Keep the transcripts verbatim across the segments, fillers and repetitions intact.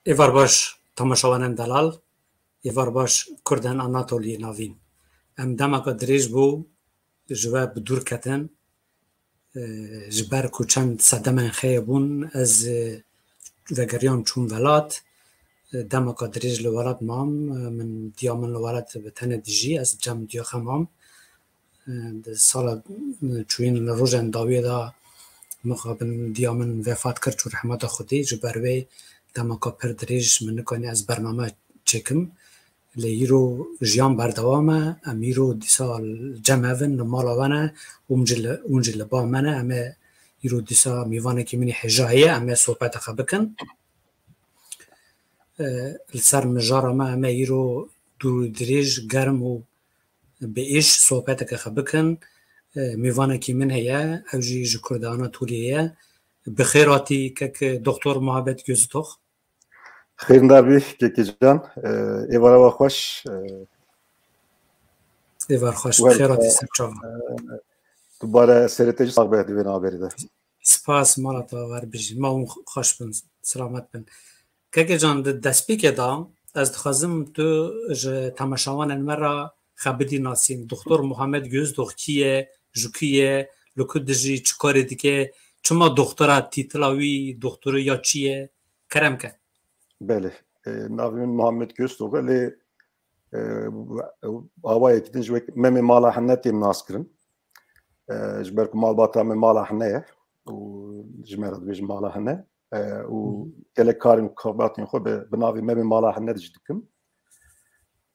Êvar baş, temaşevanên delal, êvar baş, Kurdên Anatoliyê navîn. Em demeka dirêj bû ji we bi dûr ketin. E, ji ber ku çend sedemên xêye bûn, ez, e, vegeriyam çûm welat. E, demeka dirêj li welat mam, e, min diya min li welat bi tenê dijî, ez cem diya xwe mam. E, di sala, e, çûyîn li rojên dawiyê de mixabin diya min vefat kir, çû rehmeta Xwedê. Ji ber wê demeka pir dirêj min nikanî ez bername çêkim. Lê îro jiyan berdewam e. Em îro dîsa cem hev in, li mala we ne, hûn jî li, hûn jî li ba me ne. Em ê îro dîsa mîvanekî min î hêja heye, em ê sohbeta xwe bikin. E, li ser mijara me, em ê îro dûr û dirêj, germ û bi êş sohbeteke xwe bikin. E, mîvanekî min heye, ew jî ji Kurda Anatoliyê ye. Bi xêr hatî kek Doktor Muhammad Gözdox. Xêrindar bî, kekê can. E, êvara we xweş. E, Êvar xweş, bi xêr hatî ser çavan. E, dubare serê te jî sax be di vê navberê de. Spas, mala te wer bijî. Ma hûn xweş bin, selamet bin. Kekê can, di destpêkê de ez dixwazim tu ji temaşevanên me re xwe bidî nasîn. Doktor Muhammed Gözdox kî ye, ji ku ye, li ku dijî, çi karê dike, çima doktora, tîtila wî doktorî ya çi ye? Kerem ke. Belê. E, navê min Muhammed Gözdox e, lê, e, awayekî din ji wek Memê Mala Hene têm naskirin. E, ji ber ku malbata me Mala Hene ye û ji me re dibêjin Mala Hene. E, û gelek karên û xebatên xwe bi, bi navê Memê Mala Hene de jî dikim.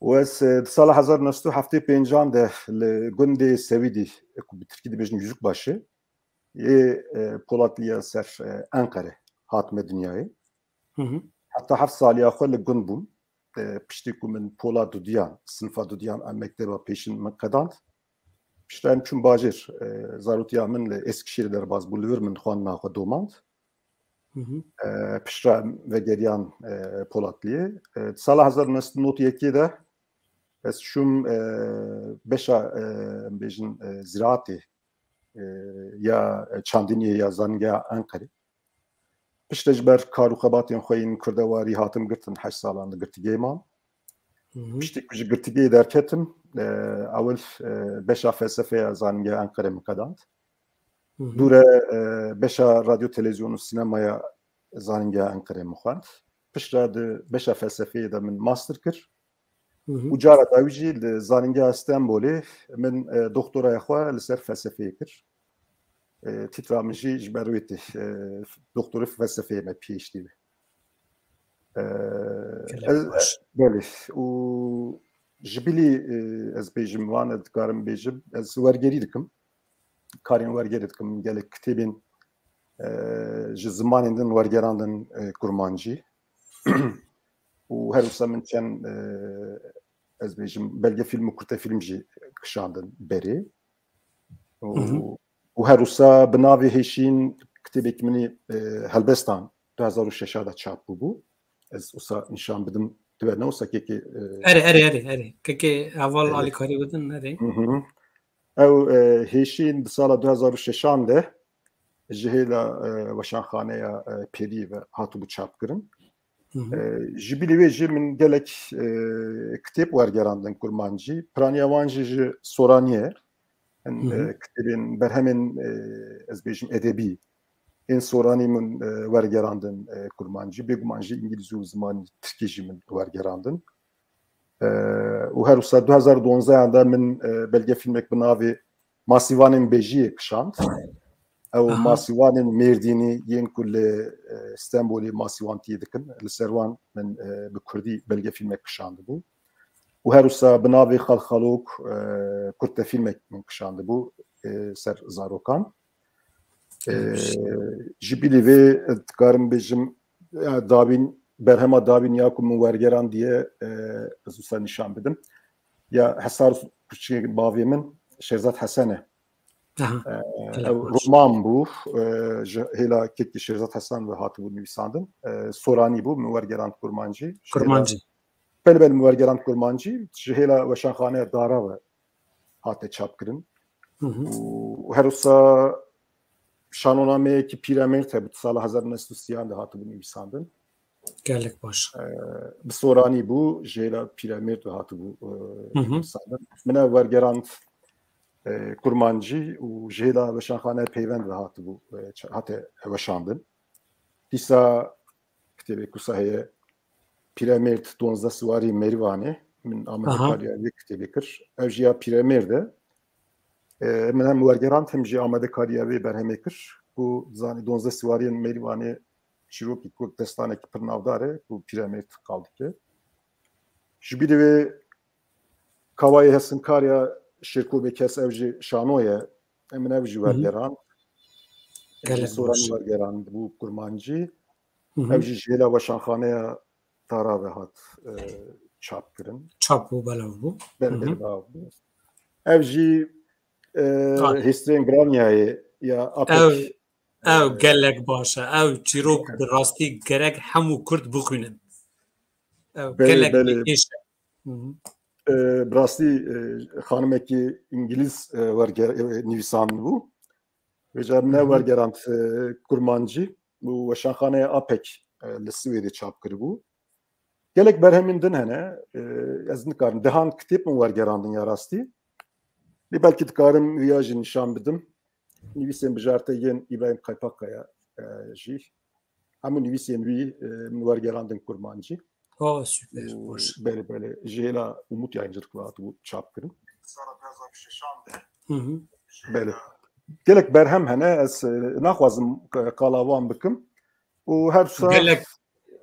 Û ez, e, di sala hezar û neh sed û heftê û pêncan de li gundê Sewîdî, ku bi tirkî dibêjin Yüzükbaşı, yê, e, Polatliya ser, e, Enqere hatime dinyayê. Hı hı. Heta heft saliya xwe li gund bûm. E, piştî ku min pola dudiyan, sinfa dudiyan a mekteba pêşin min qedand. Piştre em çûn bajêr. E, zarotiya min li Eskişehirê derbas bû, li vir min xwendina xwe domand. Hı hı. E, piştre em vegeriyan, e, Polatliye. E, sala hezar û neh sed û nod û yekê de ez çûm, e, beşa, e, em bêjin, e, ziraatê, e, ya çandiniyê ya zanîngeha Enqerê. Piştre ji ber kar û xebatên xwe yên kurdewarî hatim girtin, heşt salan li girtîgehê mam. Hı hı. Piştî ku ji girtîgehê derketim, e, ewil, e, beşa felsefeya zanîngeha Enqerê min qedand. Hı hı. Dûre, e, beşa radyo, televîzyon û sînemaya zanîngeha Enqerê min xwend. Piştre di beşa felsefeyê de min master kir. Hı hı. Û cara dawî jî li Zanîngeha Stenbolê min, e, doktoraya xwe li ser felsefeyê kir. E, tîtra min jî ji ber wê tê, e, doktorê felsefeyê me, P H D be. E, Gelek ez, baş. Belê. Û ji bilî, e, ez bêjim, wan ez dikarim bêjim, ez wergerî dikim. Karên wergerê dikim, gelek kitêbên, e, ji zimanên din wergerandin, e, kurmancî. Û her wisa min çend, e, ez bêjim, belgefîlm û kurtefîlm jî kişandin berê. Û, Hı hı. û her wisa bi navê Hêşîn kitêbekî min î, e, Helbestan du hezar û şeş de çap bûbû. Ez wisa nîşan bidim, dibe ne wisa kekê, e, Erê, erê, erê, erê. Kekê heval, erê, alîkarî bidin, erê. Hı hı. Ew, e, Hêşîn di sala du hezar û şeşan de ji hêla, e, weşanxaneya, e, Pêrî ve hatibû çapkirin. Hı hı. E, ji bilî wê jî min gelek, e, kitêb wergerandin kurmancî. Piraniya wan jî ji Soraniyê ye. Hin, Hı hı. e, kitêbên, berhemên, e, ez bêjim edebî. Ên Soranî min, e, wergerandin, e, kurmancî. Bêguman jî îngilîzî û zimanî tirkî jî min wergerandin. E, û her wisa du hezar û duwazdeh de min, e, belgefîlmek bi navê Masîvanên Bêjiyê kişand. Ew Aha. Masîvanên Mêrdînî yên ku li, e, Stenbolê masîwantiyê dikin, li ser wan min, e, bi kurdî belgefîlmek kişandibû. Û her wisa bi navê Xalxalok, e, kurtefîlmek min kişandibû, e, ser zarokan. E, Gelek baş. Ji bilî vê, e, dikarim bêjim, ya, dabîn, berhema dabîn ya ku min wergerandiye, e, ez wisa nîşan bidim. Ya Hesar Kuçê bavê min, Şêrzad Hesen e. Aha, E, gelek ew baş. Roman bû, e, ji hêla kekî Şêrzad Hesen ve hatibû nivîsandin. E, Soranî bû, min wergerand kurmancî. Ji hêla Kurmancî. Belê, belê, min wergerand kurmancî. Ji hêla weşanxaneya Dara ve hate çapkirin. Hı hı. Û her wisa şanonameyekî Pîramêrd hebû, di sala hezar û neh sed û sî de hatibû nivîsandin. Gelek baş. Bi soranî bû, ji hêla Pîremêrd ve hatibû. Hı hı. Min ev wergerand e, kurmancî û ji hêla weşanxaneya Peyvend ve hatibû, e, hate weşandin. Dîsa kitêbê kusa heye, Pîremêrd, Donzdeh Siwarî Mêrvanê, min amadekariya vê kitêbê kir. Ev jî ya Pîremêrd e. E, min hem wergerand hem jî amadekariya vê berhemê kir. Ku zanî Donzdeh Siwariyên Mêrvanê çîrokî ku destanekî pir navdar e, ku Pîremêrd qal dike. Ji bîrê wê Kavayê Hesinkar ya Şêrko Bêkes, ev jî şano ye. Em min ev jî wergeran. Gelek soran wergeran bû kurmancî. Ev jî ji hêla weşanxaneya Tara ve hat e, çap kirin. Çap bû, belav bû. Belê, belav bû. Ev jî e, Hêstrên Granyayê ya Apek. Ev, ev gelek baş e. Ev çîrok bi rastî gerek hemû Kurd bixwînin. Ev gelek nêkêş e. E, bi rastî e, xanimekî îngilîz e, werge e, nivîsandibû. Vêca ne wergerand e, kurmancî û weşanxaneya Apek e, li Swêdê çap kiribû. Gelek berhemên din hene. E, ez nikarim dehan kitêb min wergerandin ya rastî. Lê belkî dikarim viya jî nîşan bidim. Nivîsên bijarte yên Îbrahîm Kaypakkaya e, jî. Hemû nivîsên wî e, min wergerandin kurmancî. Oh, super, hoş. Belê, belê. Ji hêla Umut Yayıncılık ve hatibû çap kirin. Hı hı. Belê. Gelek berhem hene, ez e, naxwazim e, qala wan bikim. Û her wisa gelek,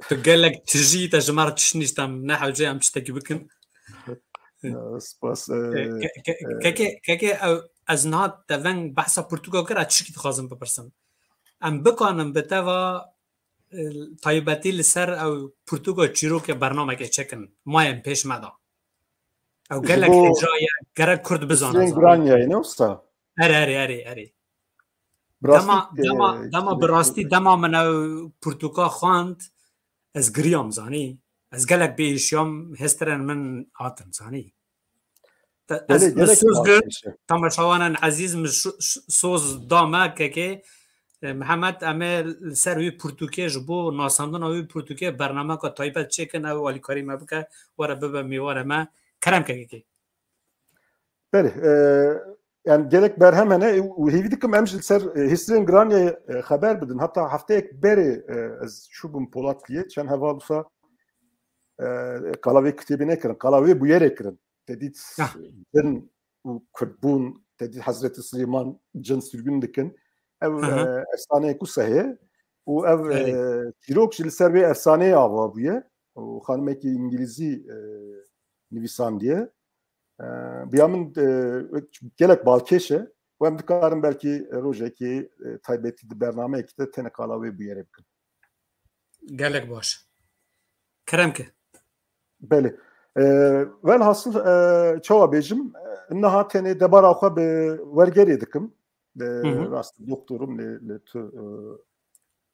tu gelek tijî, te ji me re tişt nîşt, em ne hewce em tiştekî bikin. E, spas. E, e, ke- ke- e, keke keke ew, ez niha te veng behsa pirtûka kir, ez tişkî dixwazim bipirsim. Em bikanin bi te va e, taybetî li ser ew pirtûka çîrokê bernamekê çekin. Mayên pêş me da. Ew Ji gelek bo hêja ye, gerek Kurd bizanin, Hüseyin zanî. Granyayê, ne wisa? Erê, erê, erê, erê. Bi rastî, Dema, e, dema, dema bi rastî, dema min ew pirtûka xwend, ez giriyam, zanî. Ez gelek bêhişiyam, hêstirên min hatin, zanî. Te- Belê, ez, min gelek soz baş kir, iş e. Temaşevanên ezîz, min şu- şu- soz da me kekê. E, Mihemed, em ê li ser wî pirtûkê, ji bo nasandina wî pirtûkê bernameka taybet çêkin, ew alîkarî me bike, were bibe mêvanê me. Kerem ke kekê. Belê, e, yani gelek berhem hene, e, û hêvî dikim em jî li ser e, hêstirên Granyayê e, xeber bidin. Heta hefteyek berê e, ez çûbûm Polatiyê, çend heval wisa e, qala vê kitêbê nekirin, qala wê bûyerê kirin. Te dît Heh. Din û Kurdbûn, te dît Hezretî Silêman cin sürgün dikin. Ev Aha. e, efsaneyek wisa heye û ev Belê. e, çîrok jî li ser vê efsaneyê ava bûye û xanimekî îngilîzî e, nivîsandiye. E, biya min e, gelek balkêş e û em dikarin belkî rojekê e, taybetî di bernameyekî de tenê qala wê bûyerê bikin. Gelek baş. Kerem ke. Belê. E, velhasil e, çawa bêjim, e, niha tenê debara xwe bi wergerê dikim. E, Hı hı. Rast doktorum lê, lê tu e,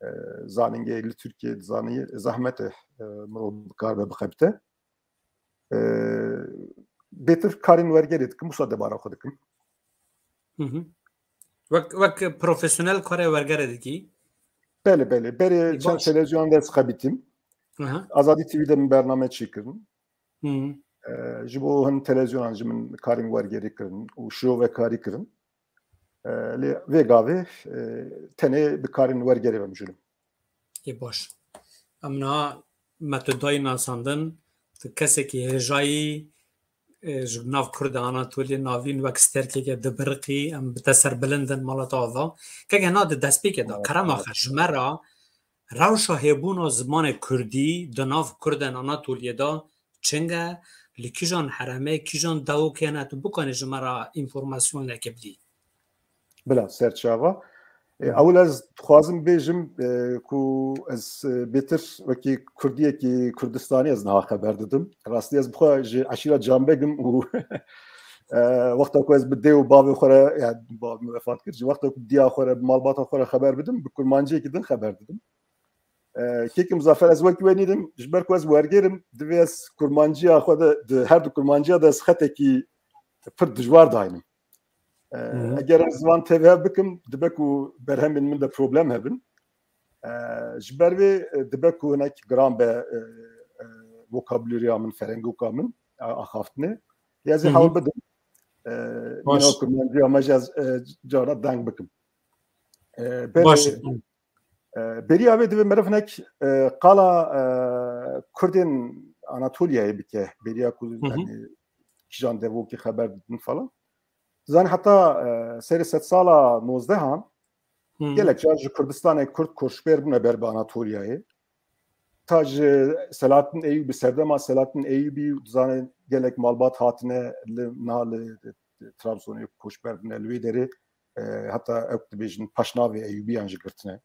e, zanîngehê li Tirkiyê zanî zehmet e, e, mirov bi kar ve bixebite. E, bêtir karên wergerê dikim, wisa debara xwe dikim. Hı hı. Wek, wek profesyonel karê wergerê dikî? Belê, belê. Berê Ê, çend baş. Televîzyonan de ez xebitîm. Aha. Azadî T V de min bername çêkirin. Hı hı. E, ji bo hin televîzyonan ji min karên wergerê kirin û şirovekarî kirin. E, lê vê gavê e, tenê bi karên wergerê ve mijûl im. Ê baş. Em niha me tu dayî nasandin, tu kesekî hêjayî, e, ji nav Kurda Anatoliyê navîn wek sterkeke dibiriqî, em bi te serbilind in, mala te ava. Keke na di destpêkê de, Mala kerema te xwe ji me re rewşa hêbûna zimanê Kurdî di nav Kurdên Anatoliyê de çing e, li kîjan herêmê, kîjan dewokê ne, tu bikanî ji me re înformasyoneke bidî? Bila serçava. E, Hı. Ewil ez dixwazim bêjim e, ku ez e, bêtir wekî Kurdiyekî Kurdistanî ez niha xeber didim. Rastî ez bi xwe ji eşîra Canbeg im û e, wexta ku ez bi dê û bavê xwe re, yani bavê min vefat kir, ji wexta ku diya xwe re, bi malbata xwe re xeber bidim, bi kurmanciyekî din xeber didim. E, kêkim Zafer, ez wekî we nîdim, ji ber ku ez werger im, divê ez kurmanciya xwe de, di her du kurmanciya de ez xetekî pir dijwar daynim. E, Hı hı. Eger ez van tevhev bikim, dibe ku berhemên min de problem hebin. E, ji ber vê, e, dibe ku hinek giran be, e, e, vokabularya min, ferengoka min, e, axaftinê. Ya ez ê hewl bidim. E, nîna kurmanciya me jî ez, e, cara deng bikim. E, belê, Baş. e, beriya vê divê meriv hinek, e, qala, e, Kurdên Anatoliyayê bike. Beriya ku, Hı hı. yani, kîjan devokî xeber didin falan. Zanî heta, e, serê sedsala nozdehan Hı. gelek car ji Kurdistanê Kurd koçber bûne ber bi Anatoliyayê. Ta ji Selahattin Eyûbî, serdema Selahattin Eyûbî, dizane gelek malbat hatine li, niha li Trabzonê koçber bûne li wê derê, e, heta ew dibêjin paşnavê Eyûbiyan jî girtine.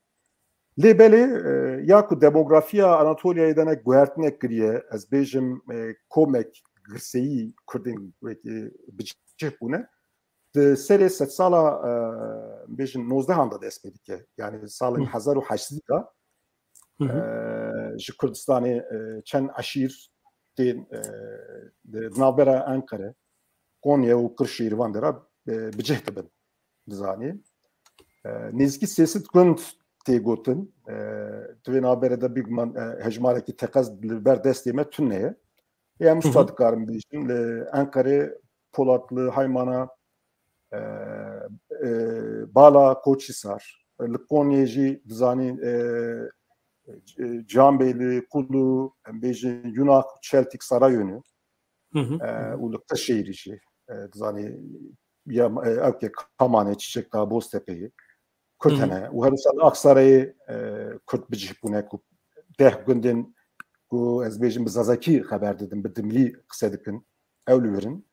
Lê belê, e, ya ku demografiya Anatoliyayê de ne guhertinek kiriye, ez bêjim, e, komek girseyî Kurdên wekî bi cih bûne, di serê sedsala, e, bêjin nozdehan de dest pê dike. Yani salên Hı. hezar û heşt sed de, Hı hı. e, ji Kurdistanê, e, çend eşîr tên, e, di, di navbera Enqere, Konye û Qirşîr van dera, e, bi cih dibin. Dizanî. E, nêzîkî sê sed gund tê gotin. E, di vê navbere de bêguman, e, hejmarekî teqez li ber destê me tune ye. Ê em Hı hı. wisa dikarin bêjin, li Enqerê Polatlı, Haymana, e, e, Bala, Koçhisar, li Konyê jî dizanî, e, e, Cihanbeyli, Kulu, em bêjin Yunak, Çeltik, Sarayönü, Hı hı. e, û li Qirşehîrî jî, e, dizanî ya, e, ewkê Kamanê, Çiçekdağ, Boztepe'yî. Kurd Hı hı. hene. Û her wisa li Aksarayê, e, Kurd bi cih bûne ku deh gundên ku ez bêjim bi Zazakî xeber didin, bi dimlî qise dikin. Ew li wir in.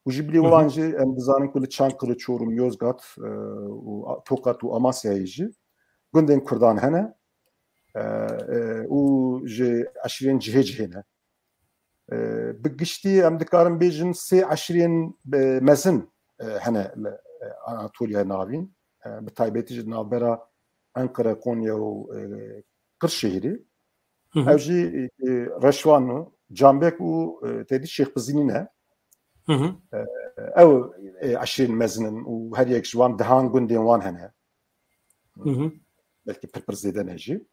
Û ji bilî Hı hı. wan jî em dizanin ku li Çankırı, Çorum, Yozgat, e, û A-, Tokat û Amasyayê jî gundên Kurdan hene. E, e, û ji eşîrên cihê cihê ne. E, bi giştî em dikarin bêjin sê eşîrên, e, mezin, e, hene li, e, Anatoliya Navîn. E, bi taybetî jî di navbera Enqere, Konya û, e, Qirşehîrî. Hı hı. Ew jî, e, Reşwan û Canbek û, e, tedî Şêxbizinî ne. Hı hı. E, ew, e, eşîrên mezin in û her yek ji wan dehan gundên wan hene. Hı hı. Belkî pir pir zêde ne jî.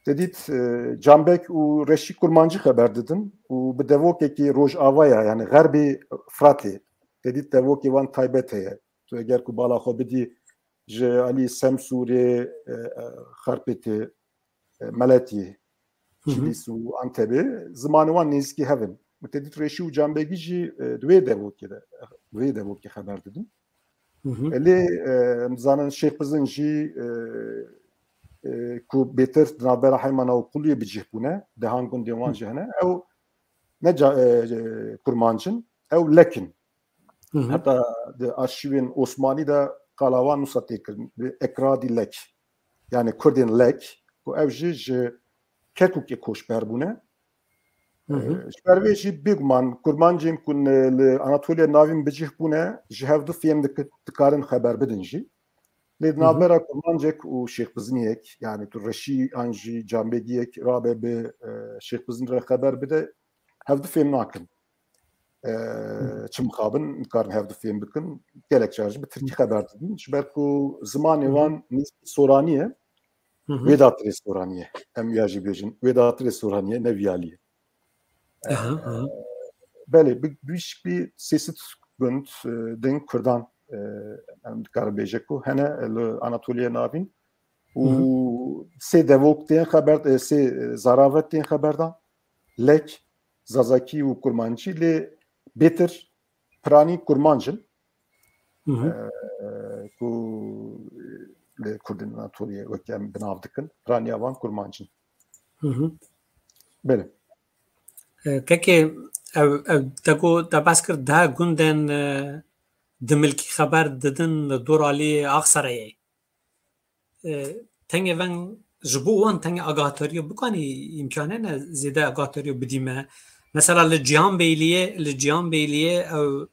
Te dît, e, Canbek û Reşî Kurmancî xeber didin û bi devokekî Rojavaya, yani Xerbê Fratê, te dît devokê wan taybet heye. Tu eger ku bala xwe bidî ji alî Semsûrê, e, e, Xarpêtê, e, Meletî, Hı hı. Çilîs û Antebê, zimanê wan nêzîkî hev in. Û te dît Reşî û Canbegî jî, e, di wê devokê de, di wê devokê xeber didin. Hı hı. E, lê, e, em dizanin Şêx Bizin jî, e, e, ku bêtir di navbera Heymana û Quliyê bi cih bûne, dehan gundên wan Hı. jî hene. Ew ne ca-, e, e, Kurmanc in, ew Lek in. Hı hı. Heta di arşîvên Osmanî de qala wan wisa tê kirin, bi Ekradî Lek. Yani Kurdên Lek, ku ew jî ji Kerkûkê koçber bûne. Hı hı. Ji ber vê jî bêguman Kurmancên ku li Anatoliya Navîn bi cih bûne, ji hevdu fêm dik-, dikarin xeber bidin jî. Lê di Hı hı. navbera Kurmancek û Şêxbiziniyek, yani tu Reşî an jî Canbegiyek rabe bi, e, Şêxbizin re xeber bide, hevdu fêm nakin. E, Hı. çi mixabin, karin hevdu fêm bikin, gelek car jî bi tirkî Hı. xeber didin. Ji ber ku zimanê Hı hı. wan nêzîkî soranî ye, Hı hı. wê datirê soranî ye. Em ya jî bêjin, wê datirê soranî ye, ne viyalî ye. Aha, aha. Belê, bi, bi şiklî sê sed gund, e, din Kurdan, e, em dikarin bêje ku hene li Anatoliya Navîn û Hı hı. sê devok tên xeber, e, sê, e, zaravet tên xeberdan. Lek, Zazakî û Kurmancî lê bêtir piranî Kurmanc in. Hı hı. E, ku, e, li Kurdên Anatoliyê wekî em bi nav dikin. Piraniya wan Kurmanc in. Hı hı. Belê. E, kekê, ev, ev, te ku te behs kir, deh gundên, e, dimilkî xeber didin li dor alî Axsarayê. E, tengê veng ji bo wan tengê agahtariyo bikanî îmkan hene zêde agahtariyo bidî me. Mesela li Cihanbeyliyê, li Cihanbeyliyê ew,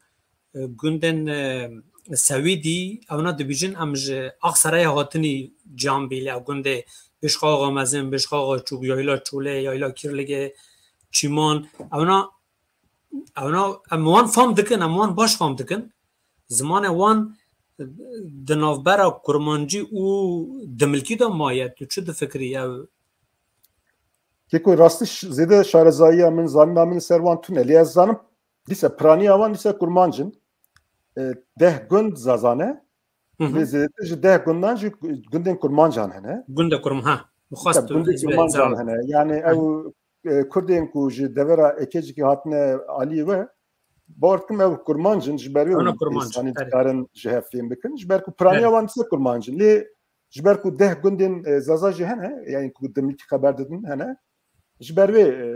e, gundên, e, Sewîdî, ewna dibêjin em ji Axsarayê hatinî Cihanbeyliyê, ew gundê Bêşxaxa Mezin, Bêşxaxa Çûk, Yayla Çolê, Yayla Kîrligê, Çîman, ewna, ewna em wan fam dikin, em wan baş fam dikin. Zimanê wan di navbera kurmancî û dimilkî de maye. Tu çi difikirî ev? Keko, rastî ş- zêde şarezayiya min, zanîna min ser wan tune. Lê ez zanim dîse piraniya wan dîse kurmanc in. E, deh gund Zaza ne. Hı hı. Lê zêdetir ji deh gundan jî gundên kurmancan hene. Gunda Kurm ha. Mixwast Tabii, gundên kurmancan hene. Yani ew e, kurdên ku ji devera Ekecikê hatine aliyê we, bawer dikim ew kurmanc in, ji ber wê Ana hûn kurmanc, insanî evet. Dikarin ji hev fêm bikin. Ji ber ku piraniya Evet. wan dîse kurmanc in. Lê ji ber ku deh gundên e, Zaza jî hene, yani ku dimilkî xeber didin hene, ji ber wê e,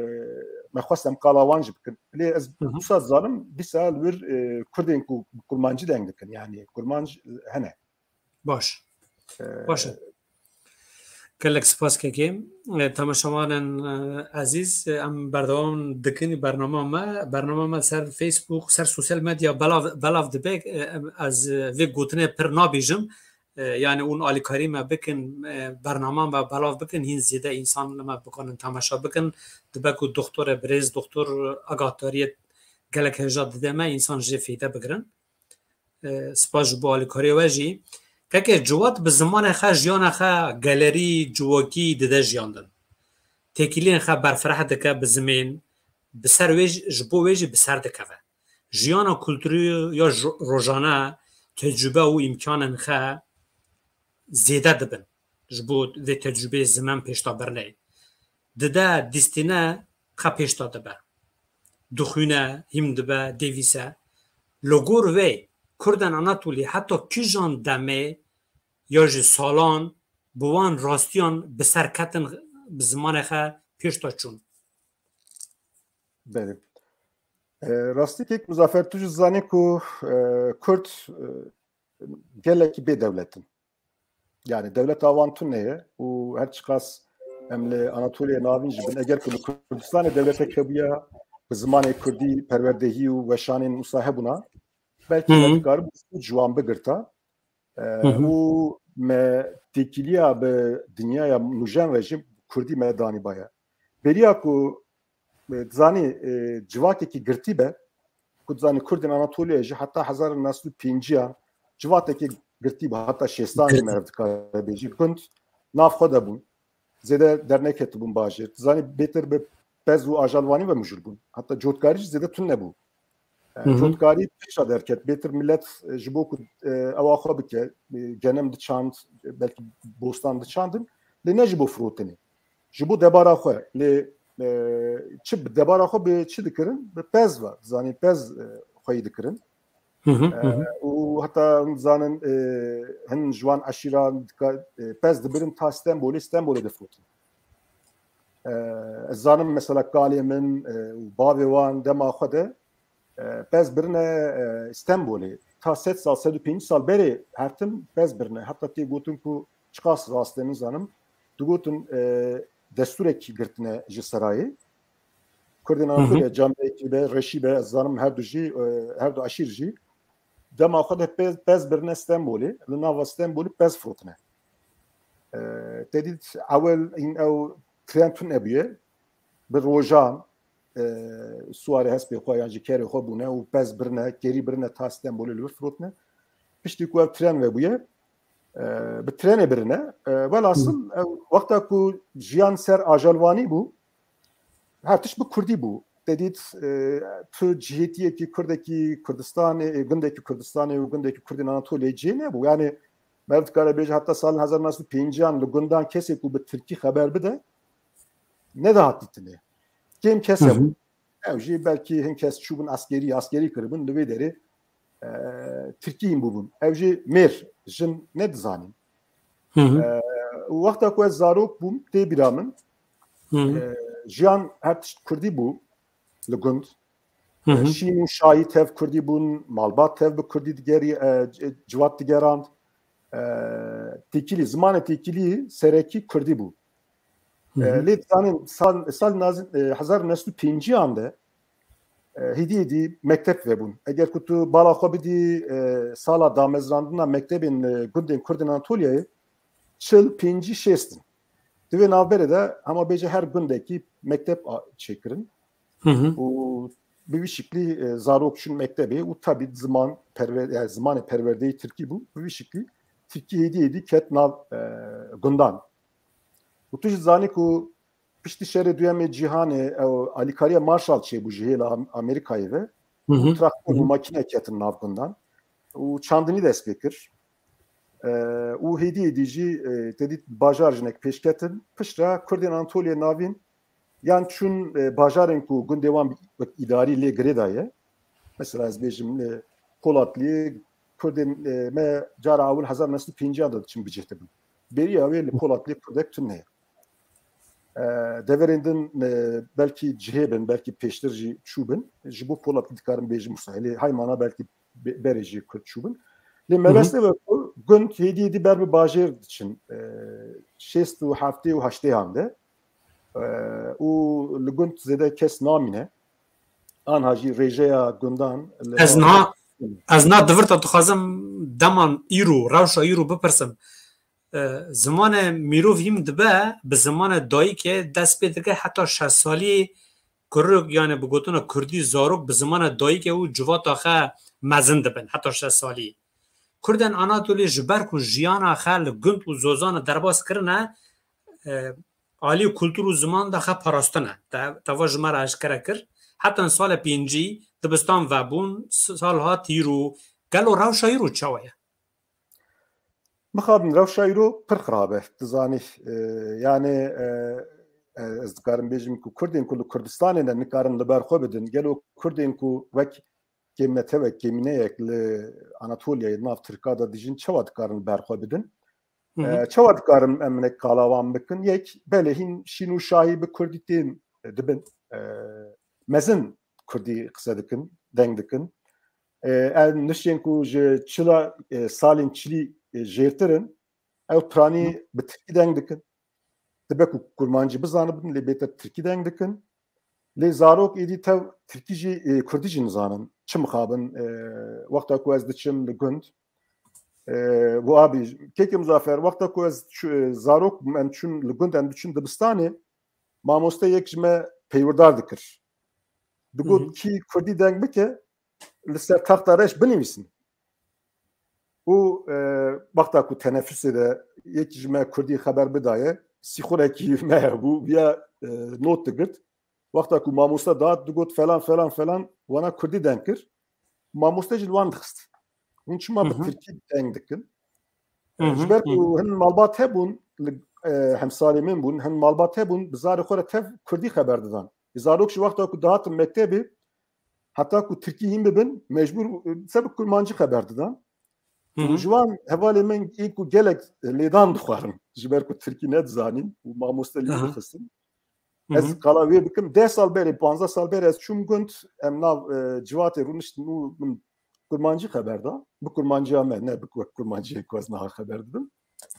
me xwest em qala wan jî bikin. Lê ez Hı hı. wisa zanim dîsa li wir e, kurdên ku kurmancî deng dikin, yani kurmanc e, hene. Baş. E, Baş e. Gelek spas kekê. E, temaşevanên, e, ezîz, e, em berdewam dikin bernama me. Bernama me ser Facebook, ser sosyal medya belav, belav dibe. E, em, ez, e, vê gotinê pir nabêjim. E, yani hûn alîkarî me bikin, e, bernama me belav bikin, hîn zêde însan li me bikanin temaşe bikin. Dibe ku doktorê birêz, doktor agadariyê gelek hêja dide me, însan jê fêde bigirin. E, spas ji bo alîkariyê we jî. Keke Ciwat bi zimanê xwe, jiyana xwe, gelerî, civakî dide jiyandin. Têkiliyên xwe berfireh dike bi zimên, bi ser wê jî, ji bo wê jî bi ser dikeve. Jiyana kulturî ya jo- rojane, tecrube û îmkanên xwe zêde dibin. Ji bo vê tecrubeyê zimen pêşta birneyê. Dide dîstîne xwe pêşta dibe. Dixwîne, hîm dibe, dêvîse. Li gor vê, Kurdên Anatolî heta kîjan demê ya jî salan bi wan rastiyan bi ser ketin, bi zimanê xwe pêşta çûn. Belê. E, rastî kek Muzaffer, tu jî zanî ku e, Kurd e, gelekî bê dewlet in. Yani dewleta wan tune ye û her çiqas em li Anatoliya Navîn jî bin, eger ku li Kurdistanê dewletek hebûya, bi zimanê kurdî perwerdehî û weşanên wisa hebûna, belkî Hı hı. me dikaribû ji wan bigirta. E, Hı hı. Û me têkiliya bi dinyaya nûjen re jî kurdî me danîbaya. Beriya ku e, dizanî e, civakekî girtî be, ku dizanî Kurdên Anatoliyayê jî heta hezar û neh sed û pêncî an civatekê girtî bû, heta şêstan jî meriv dikare bêjî, gund nav xwe de bûn. Zêde derneketibûn bajêr. Dizanî bêtir bi pez û ajalvanî ve mijûl bûn. Heta cotkarî jî zêde tune bû. E, Hı hı. Cotkarî pişta derket. Bêtir milet e, ji bo ku e, ewa xwe bike, e, genim diçand, belkî bostan diçandin, lê ne ji bo firotinê. Ji bo debara xwe. Lê e, çi bi debara xwe bi çi dikirin? Bi pez ve. Zanî pez e, xweyî dikirin. Hı hı, E, hı hı. Û heta hûn zanin e, hin ji wan eşîran dika- e, pez dibirin ta Stenbolê, Stenbolê difirotin. E, Ez zanim mesela kalê min e, û bavê wan dema xwe de e, pez birine e, Stenbolê. Ta sed sal, sed û pêncî sal berê her tim pez birine. Heta tê gotin ku çiqas rast e nizanim. Digotin e, destûrek girtine ji serayê. Kurdên Hı hı. Anatoliya, Canbekî be, Reşî be, ez zanim her du jî, e, her du eşîr jî dema xwe de pez, pez birine Stenbolê, li nava Stenbolê pez firotine. E, Te dît ewil hîn ew tren tune bûye, bi rojan e, siwarê hespê xwe yan jî kerê xwe bûne û pez birine, kerî birine ta Stenbolê li vir firotine. Piştî ku ev tren vebûye, e, bi trenê birine. E, welhasil, ew, wexta ku jiyan ser ajalvanî bû, her tişt bi kurdî bû. Te dît, e, tu cihêtiyekî kurdekî Kurdistanê, e, gundekî Kurdistanê û gundekî Kurdên Anatoliyê cihê nebû. Yani, meriv dikare bêje heta salên hezar neh sed û pêncî an li gundan kesê ku bi tirkî xeber bide, nedihat dîtinê. Kêm kes Hı hı. hebûn. Ew jî belkî hin kes çûbûn eskerî, eskerî kiribûn, li vê derê e, tirkî hîn bûbûn. Ew jî mêr, jin nedizanîn. Hı hı. E, Û wexta ku ez zarok bûm, tê bîra min, Hı hı. e, jiyan her tişt kurdî bû li gund. Hı hı. Şîn û şayî tev kurdî bûn, malbat tev bi kurdî digerî, e, c- civat digerand. E, Têkilî, zimanê têkilî serekî kurdî bû. Hı hı. E, lê dizanîn sal, sal nazin, e, hezar neh sed û pêncî an de e, hêdî hêdî mekteb vebûn. Eger ku tu bala xwe bidî e, sala damezrandina mektebên e, gundên Kurdên Anatoliyayê, çil, pêncî, şêst in. Di vê navberê de hema bêje her gundekî mekteb a- çêkirin. Hı hı. Û bi vî şiklî, e, zarok çûn mektebê û tabî ziman perwer-, yani zimanê perwerdeyî tirkî bû. Bi vî şiklî tirkî hêdî hêdî ket nav, e, gundan. Û tu jî zanî ku piştî şerê duyemê cîhanê ew alîkariya Marshall çêbû ji hêla Am-, Amerîkayê ve. Hı hı. Û traktor û makîne ketin nav gundan. Û çandinî dest pê kir. E, û hêdî hêdî jî, e, te dît bajar jinek pêş ketin. Piştre Kurdên Anatoliyê Navîn yan çûn, e, bajarên ku gundê wan wek îdarî lê girêdaye. Mesela ez bêjim, e, Polatliye Kurdên, e, me cara ewil hezar neh sed û pêncî de diçin bicih dibin. Beriya wê li Polatliye Kurdek tune ye. E, deverên din, e, belkî cihê bin, belkî pêştir jî çû bin. Ji bo Polatliye dikarim bêjim wisa. Lê heymana belkî be-, berê jî Kurd çû bin. Lê Hı hı. mebestê ve ku gund hêdî hêdî ber bi bajêr diçin. E, şêst û heftê û heştê han de. E, û li gund zêde kes namîne. Anha jî rêjeya gundan li Ez nav niha, ez niha di vir de dixwazim deman îro, rewşa îro bipirsim. E, zimanê mirov hîm dibe, bi zimanê dayikê dest pê dike, heta şeş salî kurik, yani bi gotina kurdî zarok bi zimanê dayikê û civata xwe mezin dibin, heta şeş salî. Kurdên Anatolî ji ber ku jiyana xwe li gund û zozan derbas kirine, e, alî kultur û ziman de xwe parastine. Te, teva ji me re eşkere kir. Heta salê pêncî dibistan vebûn, sal hat îro. Gelo rewşa îro çawa ye? Mixabin rewşa îro pir xirab e. Tu zanî, e, yani, e, e, ez dikarim bêjim ku Kurdên ku li Kurdistanê ne nikarin li ber xwe bidin. Gelo Kurdên ku wek kêmnetewek, kêmîneyek li Anatoliyayê nav Tirka de dijîn, çawa dikarin li ber xwe bidin? Hı hı. E, çawa dikarin em hinek qala wan bikin? Yek, belê hîn şîn û şahî bi kurdî tên, e, dibin. E, mezin kurdî qise dikin, deng dikin. E, ev niştên ku ji çila, e, salên çilî, e, jêrtir in, ew piranî Hı. bi tirkî deng dikin. Dibe ku kurmancî bizanibin, lê bêtir tirkî deng dikin. Lê zarok êdî tev tirkî jî, e, kurdî jî nizanin. Çi mixabin, e, wexta ku ez diçim li gund, e, û abî, kekê Muzaffer, wexta ku ez çû-, e, zarok em çûn li gund, em diçûn dibistanê, mamoste yek ji me peywırdar dikir. Digot, Hı hı. kî kurdî deng bike, li ser taxta reş binivîsin. Û, e, wexta ku tenefusê de yekî ji me kurdî xeber bidaye, sîxurekî me hebû, viya, e, not digirt. Wexta ku mamoste dihat, digot, "Falan, falan, falan", wana kurdî deng kir. Mamoste jî li wan dixist. Hûn çima Hı bi hı. tirkî deng dikin? Hı hı, Ji ber hı. ku hin malbat hebûn, li, e, hemsalê min bûn, hin malbat hebûn, bi zarê xwe re tev kurdî xeber didan. Zarok jî wexta ku dihatin mektebê, heta ku tirkî hîn bibin, mecbûr, e, se bi kurmancî xeber didan. Hı hı. Ji wan hevalê min ê ku gelek lêdan dixwarin, ji ber ku tirkî nedizanîn û mamoste lê Aha. dixistin. Hı hı. Ez qala wê bikim, deh sal berê, panzdeh sal berê ez çûm gund, em nav, e, civatê rûniştin û min kurmancî xeber da. Bi kurmanciya me, ne bi wek kurmanciyê ku ez niha xeber didim.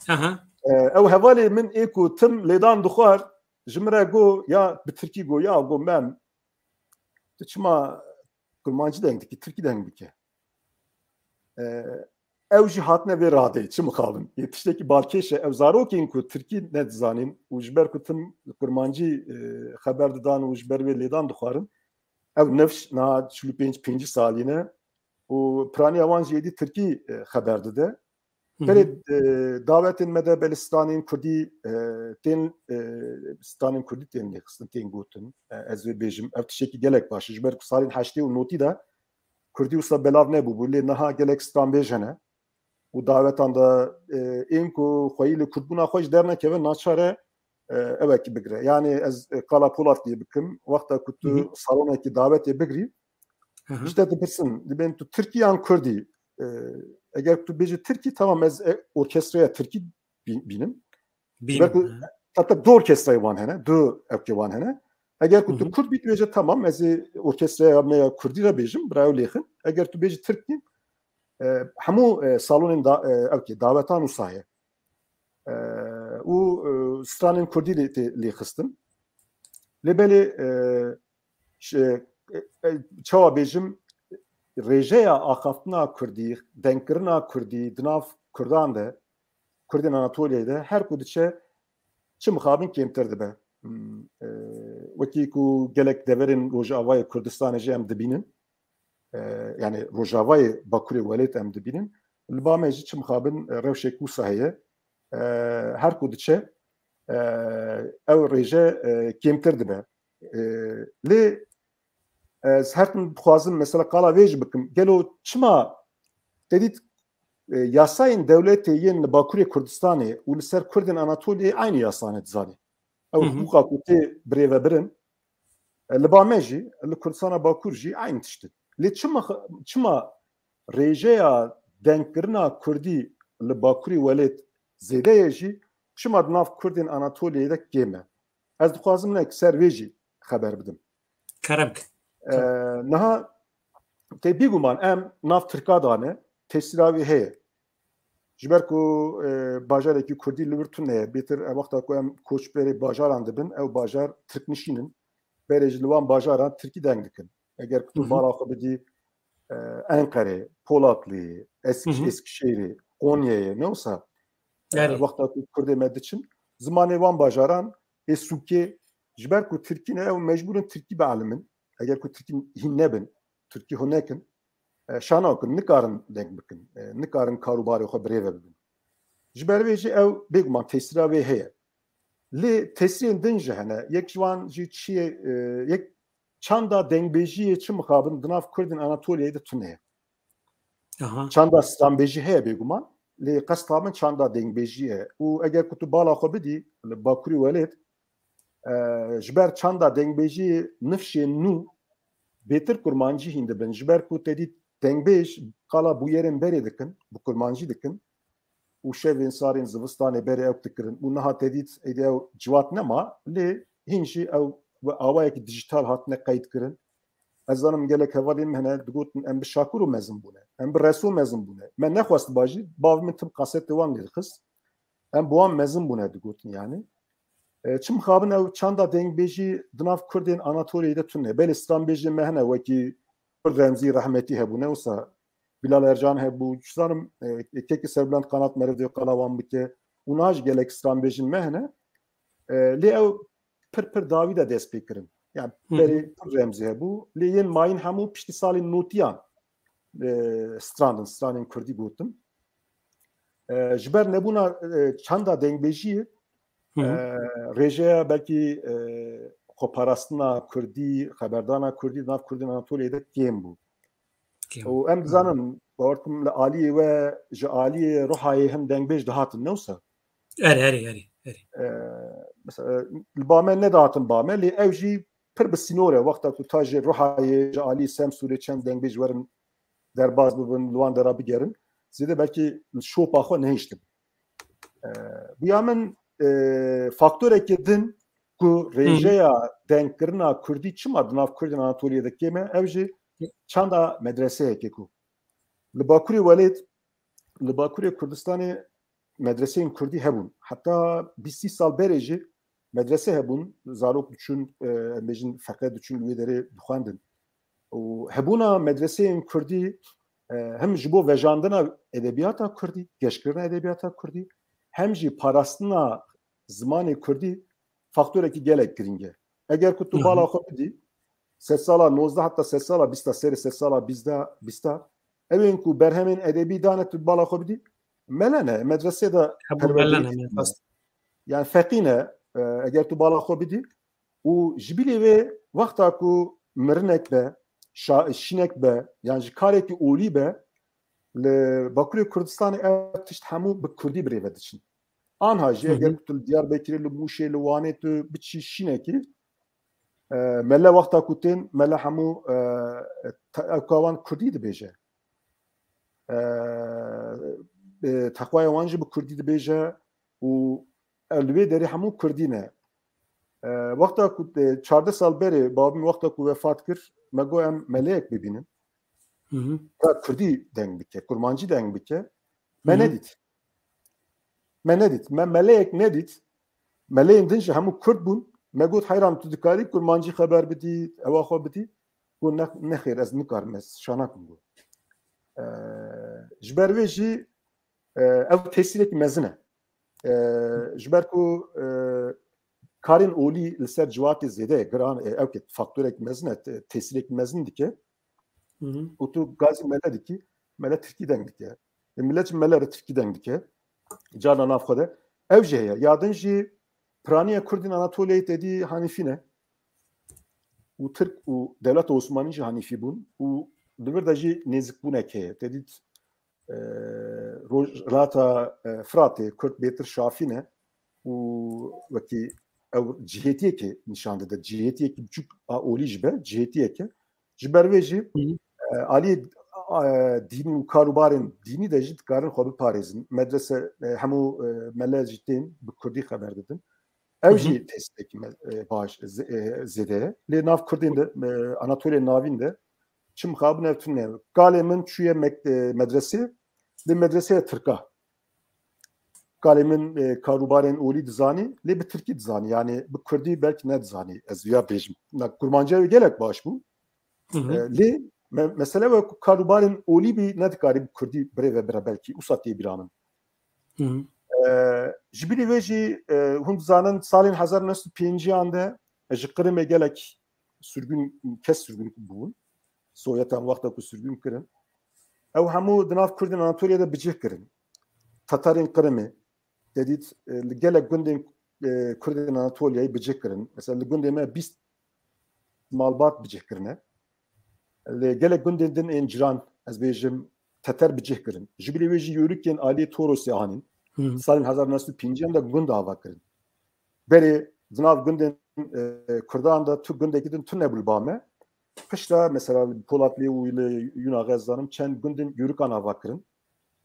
Aha. E, ew hevalê min ê ku tim lêdan dixwar, ji min re go, ya bi tirkî go, ya go mem, tu çima kurmancî deng dikî, tirkî deng bike? E, ew jî hatine vê radeyê, çi mixabin. Yê tiştekî balkêş e, ew zarokên ku tirkî nedizanîn û ji ber ku tim kurmancî, e, xeber didan û ji ber wê lêdan dixwarin, ew nifş niha çil û pênc pêncî salî ne û piraniya wan jî êdî tirkî, e, xeber dide. Hı hı. Belê, e, dawetên me de belê stranên kurdî, e, tên, e, stranên kurdî tên lêxistin, tên gotin. E, ez vê bêjim, ev tiştekî gelek baş e. Ji ber ku salên heştê û notî de kurdî wisa belav nebûbû, lê niha gelek stranbêj hene. Û dawetan de, e, ên ku xweyî li kurdbûna xwe ji dernekeve, naçar e, e, ewekî bigire. Yani ez, e, qala Polatliye bikim, wexta ku tu Hı hı. salonekî dawetê bigirî, Hı hı. ji te dipirsin, dibên tu tirkî yan kurdî? E, eger tu bêjî tirkî, tamam, ez, e, orkestraya tirkî bî-, bînim. Bînim, Belku hı. Tabi, tabi du orkestrayê wan hene, du ewkê wan hene. Eger ku Hı tu hı. kurd bî, tu bêje, tamam, ez ê orkestraya me ya kurdî re bêjim, bira ew lêxin. Eger tu bêjî tirk bî, e, hemû, e, salonên da-, e, ewkê dawetan wisa ye. E, û, e, stranên kurdî lê tê lêxistin. Lê belê, e, ş-, e, e, çawa bêjim, rêjeya axaftina kurdî, dengkirina kurdî di nav kurdan de, kurdên Anatoliyayê de her ku diçe çi mixabin kêmtir dibe. Hmm, e, wekî ku gelek deverên Rojavayê Kurdistanê jî em dibînin, e, yani Rojavayê Bakurê Welêt em dibînin, li ba me jî çi mixabin, e, rewşek wisa heye. E, her ku diçe, e, ew rêje, e, kêmtir dibe. E, lê ez her tim dixwazim mesela qala vê jî bikim. Gelo çima te dît, e, yasayên dewletê yên li Bakurê Kurdistanê û li ser Kurdên Anatoliyê aynî yasane dizanê. Ew Hı hı. Hiqûqa ku tê birêvebirin, e, li ba me jî, li Kurdistana Bakur jî aynî tişt in. Lê çima, çima rêjeya dengkirina Kurdî li Bakurê Welêt zêde ye jî, çima di nav Kurdên Anatoliyê de kêm e? Ez dixwazim hinek ser vê jî xeber bidim. Kerem ke. E, niha tê bîguman em nav Tirka dane, tesîra wê heye. Ji ber ku, e, bajarekî Kurdî li wir tune ye, bêtir e, wexta ku em koçberê bajaran dibin, ew bajar Tirknişîn in. Berê ji li wan bajaran Tirkî deng dikin. Eger ku tu Hı hı. bala xwe bidî, e, Enqerê, Polatlı'yê, Esk-, Hı hı. Eskişehirê, Konya'yê, ne wisa, e, Yani. wexta ku Kurdê me diçin, zimanê wan bajaran ê sûkê, ji ber ku Tirkî ne, ew mecbûr in Tirkî bielimin. Eger ku Tirkî hîn nebin, Tirkî hûn nekin, e, şana ku nikarin deng bikin, e, nikarin karûbarê xwe birêve bibin. Ji ber vê jî ew bêguman tesîra wê heye. Lê tesîrên din jî hene. Yek ji wan jî çi ye, e, yek çanda dengbêjiyê çi mixabin di nav Kurdên Anatoliyayê de tune ye. Aha. Çanda stranbêjî heye bêguman. Lê qesta min çanda dengbêjî ye. Û eger ku tu bala xwe bidî li Bakurê Welêt, e, ji ber çanda dengbêjiyê nifşên nû bêtir kurmancî hîn dibin. Ji ber ku te dît dengbêj qala bûyerên berê dikin, bi kurmancî dikin û şevên sarên zivistanê berê ew dikirin û niha te dît êdî ew ciwat nema, lê hîn jî ew bi awayekî dijîtal hatine qeyd kirin. Ez zanim gelek hevalên min hene digotin, em bi Şakiro mezin bûne, em bi Reso mezin bûne. Me nexwest ba jî, bav min tim kasetê wan lê dixist. Em bi wan mezin bûne digotin yani. E, çi mixabin ew çanda dengbêjî di nav Kurdên Anatoliyê de tune. Belê stranbêjên me hene, wekî Kurd Remzî rehmetî hebûne, wisa Bilal Ercan hebû, ji zanim, e, kekî Serbilend Kanat meriv dê qala wan bike. Û niha jî gelek stranbêjên me hene. E, lê ew pir pir dawî de dest pê kirin. Yani Hı hı. berê Kurd Remzî hebû, lê yên mayîn hemû piştî salên notiyan, e, strandin, stranên Kurdî gotin. E, ji ber nebûna, e, çanda dengbêjiyê, Hı hı. e, rêjeya belkî, e, xweparastina Kurdî, xeberdana Kurdî di nav Kurdên Anatoliyê de kêm bû. Kêm. Û em Hı. dizanin, bawer dikim li aliyê we, ji aliyê Ruhayê hin dengbêj dihatin, ne wisa? Erê, erê, erê, erê. E, mesela, li ba me nedihatin ba me, lê ew jî pir bi sînor e. Wexta ku ta ji Ruhayê, ji alî Semsûrê çend dengbêj werin derbas bibin, li wan dera bigerin, zêde belkî li şopa xwe nehiştin. E, Buya min, e, faktorekê din ku Hı. rêjeya dengkirina Kurdî çima di nav Kurdên Anatoliyê de kêm e, ew jî çanda medreseyekê ku li Bakurê Welêt, li Bakurê Kurdistanê medreseyên Kurdî hebûn. Heta bîst sî sal berê jî medrese hebûn, zarok diçûn, e, em bêjin feqe diçûn li wê derê dixwendin. Û hebûna medreseyên Kurdî, e, hem ji bo vejandina edebiyata Kurdî, geşkirina edebiyata Kurdî, hem jî parastina zimanê Kurdî faktorekî gelek girîng e. Eger ku tu Hı hı. bala xwe bidî, sedsala nozdeh heta sedsala bîsta, serê sedsala bîsta, bîsta, ew ên ku berhemên edebî dane tu bala xwe bidî, mele ne, medresê de Hebû perwerdeyî mele ne, dîtine. Rast. Yani feqî ne, e, eger tu bala xwe bidî. Û ji bilî wê wexta ku mirinek be, şa-, şînek be, yan ji karekî olî be, li Bakurê Kurdistanê ev tişt hemû bi Kurdî birêve diçin. Anha jî Hı hı. eger ku tu li Diyarbekirê, li Mûşê, li Wanê tu biçî şînekî, e, mele wexta ku tên, mele hemû, e, te-, ewka wan Kurdî dibêje. E, e, texwaya wan jî bi Kurdî dibêje û ev li wê derê hemû Kurdî ne. E, wexta ku, e, çardeh sal berê, babim wexta ku wefat kir, me got em meleyek bibînin. Hı hı. Ya Kurdî deng bike, Kurmancî deng bike. Me Hı hı. nedît. Me nedît. Me meleyek nedît. Meleyên din jî hemû Kurd bûn. Me got, heyran tu dikarî Kurmancî xeber bidî, ewa xwe bidî? Got, ne, nexêr, ez nikarim, ez şa nakim, got. E, ji ber vê jî, e, ev tesîrekî mezin e. E, ji ber ku, e, karên olî li ser ciwatê zêde ye, giran, e, ew ke faktorek mezin e, te-, tesîrek mezin dike. Hı hı. Û tu gazî mele dikî, mele tirkî deng dike. E, millet jî mele re tirkî deng dike. Carna nav xwe de. Ew jî heye. Ya din jî piraniya Kurdên Anatoliyayê te dî Hanîfî ne. Û Tirk û dewleta Osmanî jî Hanîfî bûn. Û li vir de jî nêzikbûnek heye. Te dît, e, Rojhilata, e, Firatê Kurd bêtir Şafî ne. Û wekî ew cihêtiyekê nîşan dide. Cihêtiyekî biçûk a olî ji be, cihêtiyeke. Ji ber vê jî, Hı hı. e, alî, e, dînî û karûbarên dînî de jî dikarin xwe biparêzin. Medrese, e, hemû, e, mele jî tên bi kurdî xeber didin. Ew Hı hı. jî tesîrekî me-, e, baş, z-, e, zêde ye. Lê nav Kurdên de, e, Anatoliya Navîn de çi mixabin ev tune. Kalê min çûye mek-, e, medresê, lê medreseya Tirka. Kalê min, e, karûbarên olî dizanî, lê bi tirkî dizanî. Yani bi kurdî belkî nedizanî. Ez viya bêjim. Na, kurmanciya wê gelek baş bû. Hı hı. E, lê me-, mesele we ku karûbarên olî bî, nedikarî bi kurdî birê ve bire belkî. Usa tê bîra min. Hı hı. E, ji bilî vê jî, e, hûn dizanin salên hezar neh sed û pêncî an de, e, ji Qirimê gelek sürgün, kes sürgün bûn. Sovyetan wexta ku sürgün kirin. Ew hemû di nav Kurdên Anatoliya de bicih kirin. Tatarên Qirimê, te dît, e, li gelek gundên, e, Kurdên Anatoliyayê bicih kirin. Mesela li gundê me bîst malbat bicih kirine. Li gelek gundên din ên ciran, ez bêjim, teter bicih kirin. Ji bilî wê jî yûrikên aliyê Torosê anîn. Hı hı. Salên hezar neh sed û pêncî de gund ava kirin. Berê di nav gundên, e, Kurdan de tu gundekî din tune bû li ba me. Pişta mesela li Polatlı û li Yunax, ez zanim çend gundên yûrikan ava kirin.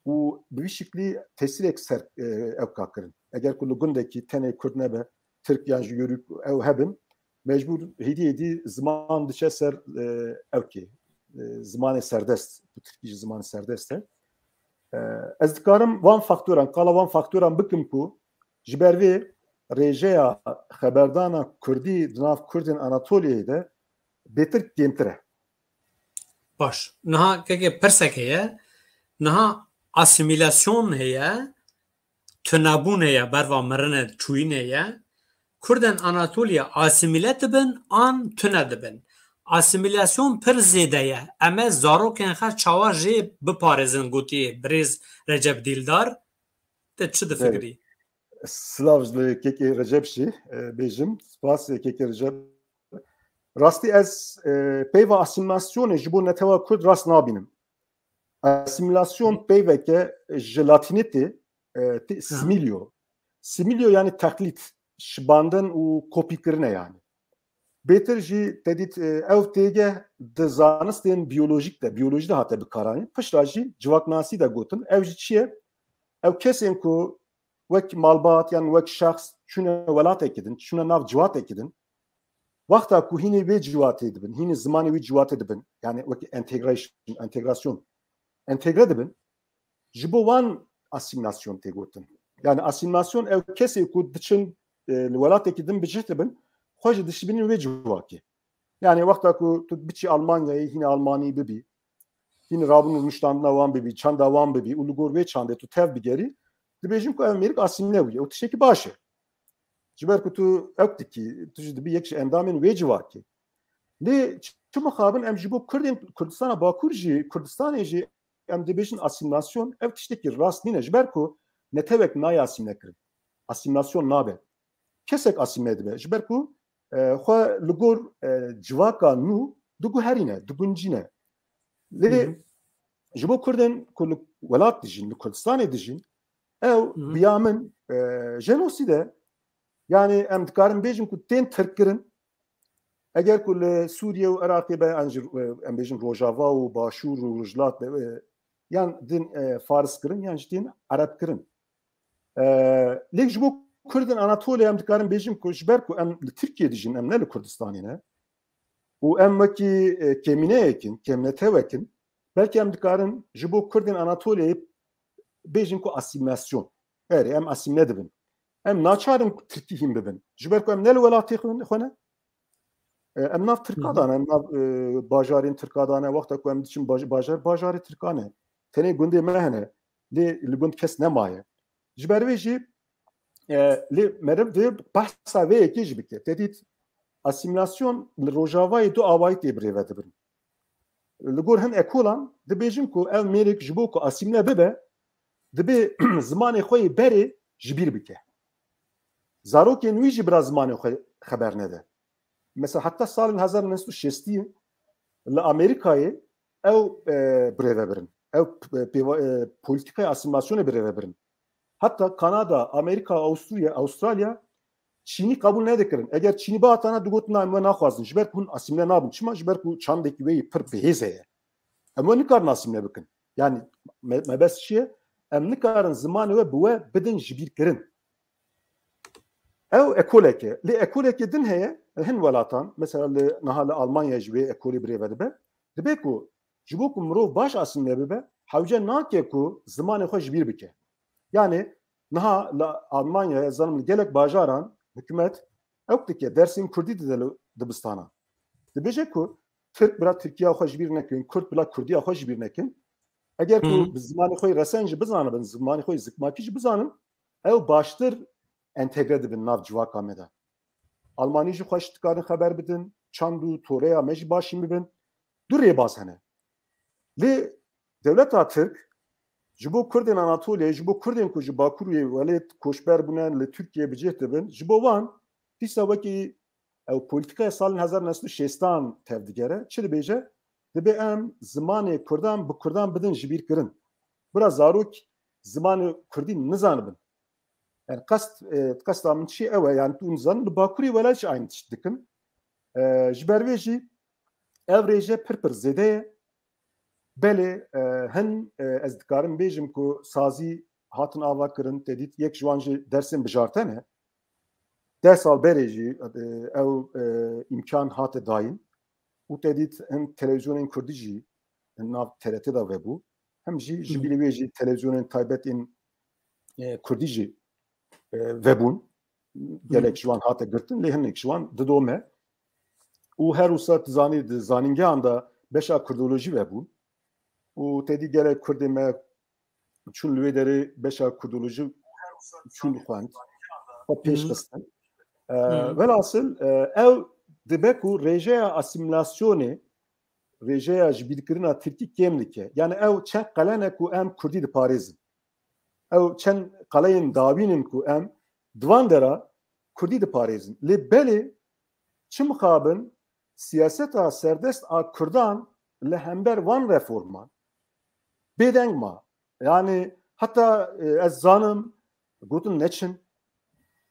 Û bi vî şiklî tesîrek ser, e, ewka kirin. Eger ku li gundekî tenê Kurd nebe, Tirk yan jî yûrik ew hebin, mecbûr hêdî hêdî ziman diçe ser, e, ewkê. E, zimanê serdest, bi tirkî jî zimanê serdest e. E, ez dikarim van faktoran, qala van faktoran bikim ku ji ber vê rêjeya xeberdana kurdî di nav Kurdên Anatoliyayê de bêtir kêmtir e. Baş. Niha kekê pirsek heye. Niha asîmîlasyon heye, tunebûn heye, berva mirine çûyîn heye. Kurdên Anatoliya asîmîle dibin an tune dibin? Asîmîlasyon pir zêde ye. Em ê zarokên xwe çawa jê biparêzin, gotiye birêz Recep Dîldar. Te çi difikirî? Silav ji kekê Recep jî, e, bêjim. Spas, e, kekê Recep. Rastî ez, e, peyva asîmîlasyonê ji bo netewa Kurd rast nabînim. Asîmîlasyon peyveke ji latînî tê, e, tê similio. Similio yani teqlîd, şibandin û kopîkirine yani. Bêtir jî te dît, e, ev têgeh di zanistên biyolojîk de, biyolojî de hate bikaranîn. Pişta jî civaknasî de gotin. Ev jî çi ye? Ew kesên ku wek malbat yan wek şexs çûne welatekî din, çûne nav ciwatekî din, wexta ku hînê vê ciwatê dibin, hînê zimanê wî ciwatê dibin, yani wek integration, entegrasyon, entegre dibin, ji bo wan asîmîlasyon tê gotin. Yani asîmîlasyon ew kesê ku diçin, e, li welatekî din bi cih dibin, xwe jî dişibînin wê civakê. Yani wexta ku tu biçî Almanyayê, hînê Almanî bibî, hînê rabûn û rûniştandina wan bibî, çanda wan bibî û li gor wê çandê tu tev bigerî, dibêjin ku ev mêrik asîmîle bûye. Ew tiştekî baş e. Ji ber ku tu ewk dikî, tu jî dibî yek ji endamên wê civakê. Lê çi mixabin em ji bo Kurdên Kurdistana Bakur jî, Kurdistanê jî em dibêjin asîmîlasyon, ev tiştekî rast nîne. Ji ber ku netewek nayê asîmîle kirin. Asîmîlasyon nabe. Kesek asîmîle dibe. Ji ber ku, e, xwe li gor, e, civaka nû diguherîne, diguncîne. Lê Hı hı. ji bo Kurdên ku li welat dijîn, li Kurdistanê dijîn, ew Hı hı. biya min, e, jenosîd e. Yani em dikarin bêjin ku tên tirkkirin. Eger ku li Sûriye û Iraqê be, an jî, e, em bêjin Rojava û Başûr û Rojhilat be, e, yan din, e, Faris kirin, yan jî tên Ereb kirin. E, lê ji bo Kurdên Anatoliya em dikarin bêjin ku ji ber ku em li Tirkiyê dijîn, em ne li Kurdistanê ne. Û em wekî, e, kêmîneyek in, kêmnetewek in. Belkî em dikarin ji bo Kurdên Anatoliyayê bêjin ku asîmîlasyon. Erê, em asîmîle dibin. Em naçarin ku Tirkî hîn bibin. Ji ber ku em ne li welatê xwe, xwe ne. E, em nav Tirka Hı hı. dane, em nav, e, bajarên Tirka dane. Wexta ku em diçin baj-, bajar, bajarê Tirka ne. Tenê gundê me hene. Lê li gund kes nemaye. Ji ber vê jî E, lê meriv di behsa vê yekê jî bike. Te dît, asîmîlasyon li Rojavayê du awayî tê birêve dibirin. Li gor hin ekolan dibêjin ku ev mêrik ji bo ku asîmle bibe, dibê zimanê xwe yê berê ji bîr bike. Zarokên wî jî bira zimanê xwe xeber nede. Mesela heta salên hezar neh sed û şêstî li Amerîkayê ew, e, birêve birin. Ew, e, pêva-, e, polîtîkaya asîmîlasyonê birêve birin. Heta Kanada, Amerîka, Avusturya, Avustralya Çînî qebûl nedikirin. Eger Çînî bihatana digotin, "Na, em we naxwazin." Ji ber ku hûn asîmle nabin. Çima? Ji ber ku çandekî wê yî pir bihêz heye. Em we nikarin asîmle bikin. Yani me-, mebest çi ye? Em nikarin zimanê we bi we bidin ji bîr kirin. Ew ekolek e. Lê ekolekê din heye, li hin welatan, mesela li, niha li Almanya jî wê ekolê birêve dibe. Dibe ku ji bo ku mirov baş asîmle bibe, hewce nake ku zimanê xwe ji bîr bike. Yani niha li Almanya, ez zanim li gelek bajaran hikûmet ew dike, dersên kurdî dide li dibistana. Dibêje ku Tirk bila Tirkiya xwe ji bîr nekin, Kurd bila Kurdiya xwe ji bîr nekin. Eger ku Hı. bi zimanê xwe yê resen jî bizanibin, zimanê xwe yê zikmakî jî bizanin, ew baştir entegre dibin nav civaka me de. Almanî jî xweş dikarin xeber bidin, çand û toreya me jî baş jî bibin. Du rêbaz hene. Lê dewleta Tirk ji bo Kurdên Anatoliyê, ji bo Kurdên ku ji Bakurê welêt koçber bûne li Tirkiyê bi cih dibin, ji bo wan dîsa wekî ew polîtîkaya salên hezar neh sed û şêstan tevdigere. Çi dibêje? Dibê em zimanê Kurdan bi Kurdan bidin ji bîr kirin. Bira zarok zimanê Kurdî nizanibin. Yani qest, e, qesta min çi ew e, yani tu nizanin, li Bakurê welêt jî aynî tişt dikin. E, ji ber vê jî ev rêje pir pir zêde ye. Belê, e, hin, e, ez dikarim bêjim ku sazî hatin ava kirin, te dît yek ji wan jî dersên bijarte ne. Deh sal berê jî, e, ew, e, îmkan hate dayîn û te dît hin televîzyonên kurdî jî nav T R T de vebû. Hem jî ji Hı hı. bîrê wê jî televîzyonên taybet ên, e, kurdî jî, e, vebûn. Gelek Hı. ji wan hate girtin, lê hinek ji wan didome. Û her wisa tu zanî di zanîngehan de beşa kurdolojî vebûn. Û te dî gelek kurdê me çûn li wê derê beşa kurdolojî çûn xwend. Xwe pêş Hı. xistin. E, Hı. Velhasil, e, ew dibe ku rêjeya asîmîlasyonê, rêjeya ji bîrkirina tirkî kêm dike. Yani ew çend qele ne ku em kurdî diparêzin. Ew çend qeleyên dawîn in ku em di van dera kurdî diparêzin. Lê belê çi mixabin siyaseta serdest a kurdan li hember van reforman bêdeng ma. Yani heta, e, ez zanim, gotin neçin.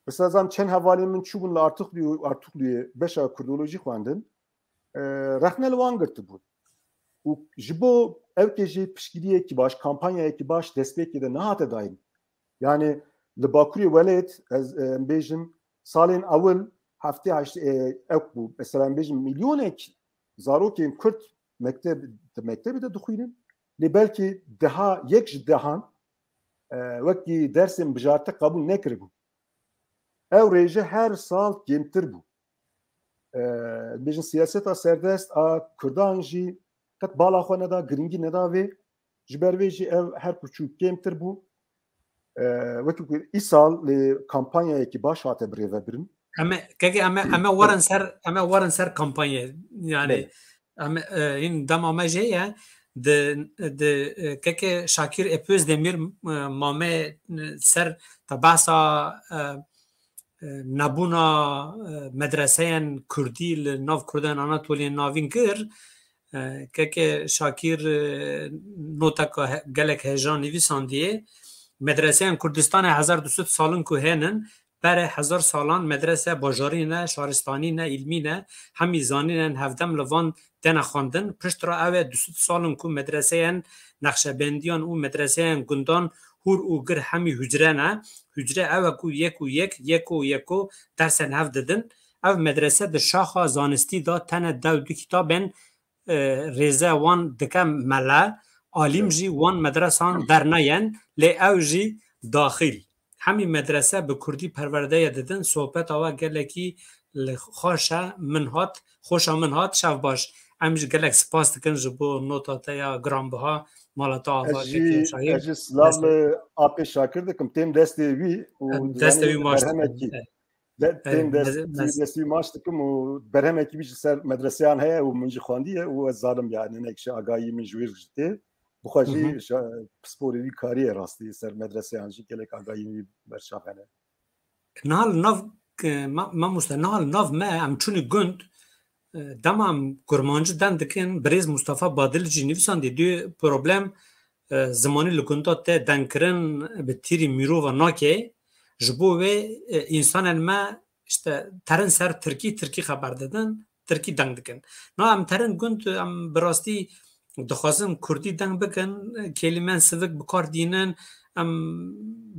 Mesela zan çend hevalên min çûbûn li Artukluyê, Artukluyê beşa kurdolojî xwendin. E, rexne li wan girtibûn. Û ji bo ew kê jî piştgiriyekî baş, kampanyayekî baş destpêkê de nehate dayîn. Yani li Bakurê Welêt, ez, e, em bêjin, salên ewil heftê heşt, e, ew bû. Mesela em bêjin milyonek zarokên Kurd mekteb, di mektebê de dixwînin. Lê belkî deha, yek ji dehan, e, wekî dersên bijarte qebûl nekiribû. Ew rêje her sal kêmtir bû. E, bêjin siyaseta serdest a Kurdan jî qet bala xwe neda, girîngî neda vê. Ji ber vê jî ev her ku çû kêmtir bû. E, wekî ku îsal lê kampanyayekî baş hate birêvebirin. Em ê, kekê, em ê, em ê werin ser, em ê werin ser kampanyayê. Yani Belê. em ê, e, hîn dema me jê ye, di, di, e, kekê Şakir Epözdemir, e, mame, e, ser te behsa, e, e, nebûna, e, medreseyên kurdî li nav Kurdên Anatoliyên Navîn kir. E, kekê Şakir, e, noteka he-, gelek heja nivîsandiye. Medreseyên Kurdistanê hezar du sed salin ku hênin, berê hezar salan medrese bajarî ne, şaristanî ne, îlmî ne, hemî zanînên hevdem li van têne xwendin. Piştre ew e du sed salin ku medreseyên Nexşebendiyan û medreseyên gundan hûr û gir hemî hucre ne. Hucre ew e ku yek û yek, yeko yeko dersên hev didin. Ev medrese di şaxa zanistî de tene dew du kitabên, e, rêze wan dike mele. Alîm Evet. jî wan medresan derneyên, lê ew jî daxil. Hemî medrese bi kurdî perwerdeye didin. Sohbeta we gelekî li xweş e, min hat, xweşa min hat, şev baş. Em jî gelek spas dikin ji bo nota te ya giranbiha. Mala te ava kekê Şahîr. Ez jî silav li apê Şakir dikim. Têm destê wî û destê wî maç dikim. Têm destê wî maç dikim û berhemekî wî ji ser medreseyan heye û min jî xwendiye û ez zanim yani nek ji agahî min ji wî jî tê. Bixwe jî pisporê wî kariye rastî ser medreseyan jî gelek agahî wî berçav hene. Niha li nav, mamoste, niha li nav me em çûnî gund, dema em kurmancî deng dikin, birêz Mustafa Badil jî nivîsandî dê problem zimanî li gunda te dengkirin bi tîrî mîrova nake. Ji bo wê însanên me işte terin ser tirkî, tirkî xeber didin, tirkî deng dikin. Na em terin gund, em bi rastî dixwazin kurdî deng bikin, kelîmen sivik bi kar dînin, em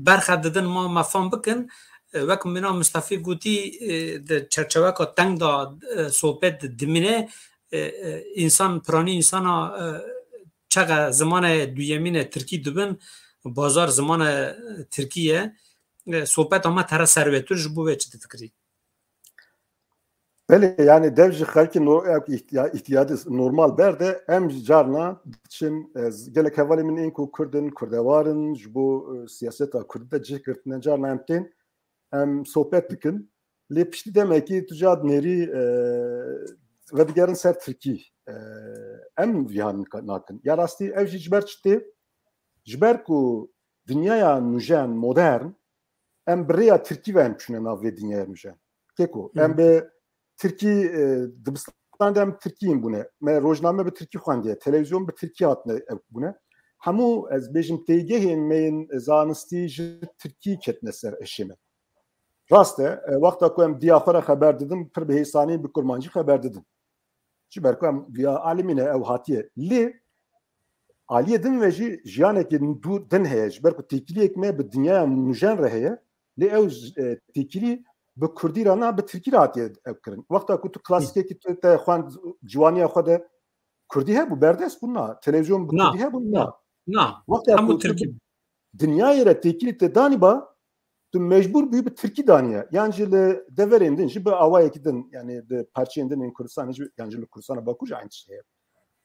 berxe didin ma me fam bikin. Wek Mîna Mustafî gotî, di çerçeveka teng de sohbet dimîne, însan, piranî însana çexe zimanê duyemîne tirkî dibin, bazar zimanê tirkî ye. Sohbeta me tere serwetir ji bo wê çi difikirî? Belê, yani dev ji xelkê no-, ew ihtiya-, ihtiyacı normal berde, em ji carna diçin, e, z-, gelek hevalê min ên ku Kurd in, Kurdewar in, ji bo, e, siyaseta Kurdî de cih girtine, carna em tên, em sohbet dikin. Lê piştî demekî tu ca dinêrî, e, vedigerin ser Tirkî. E, em vihan nika-, nakin. Ya rastî ev jî ji ber çi tê? Ji ber ku dinyaya nûjen, modern, em bi rêya tirkî ve em çûne nav vê dinyaya nûjen. Keko, em bi tirkî, e, dibistan de em tirkî bûne. Me rojname bi tirkî xwendiye, televîzyon bi tirkî hatine ew bûne. Hemû, ez bêjim, têgehên me yên zanistî ji tirkî ketine ser eşê me. Rast e, e, wexta ku em diya xwe re xeber didin, pir bi hêsanî bi kurmancî xeber didin. Ji ber ku em viya alimî ne ew hatiye. Lê aliyê din ve jî jiyanekî dû-, din heye. Ji ber ku têkiliyek me bi dinyaya nûjen re heye. Lê ew, e, têkilî bi kurdî re na, bi tirkî re hatiye ew kirin. Wexta ku tu klasîkekî tu te xwend ciwaniya xwe de kurdî hebû, berdest bû na. Televîzyon bi kurdî hebû na. Na. Wexta ku tu bi dinyayê re têkilî te danî ba, tu mecbûr bûyî bi tirkî daniye. Yan jî li deverên din, jî bi awayekî din, yani di parçeyên din ên Kurdistanê jî, yan jî li Kurdistana Bakur jî aynı şey heye.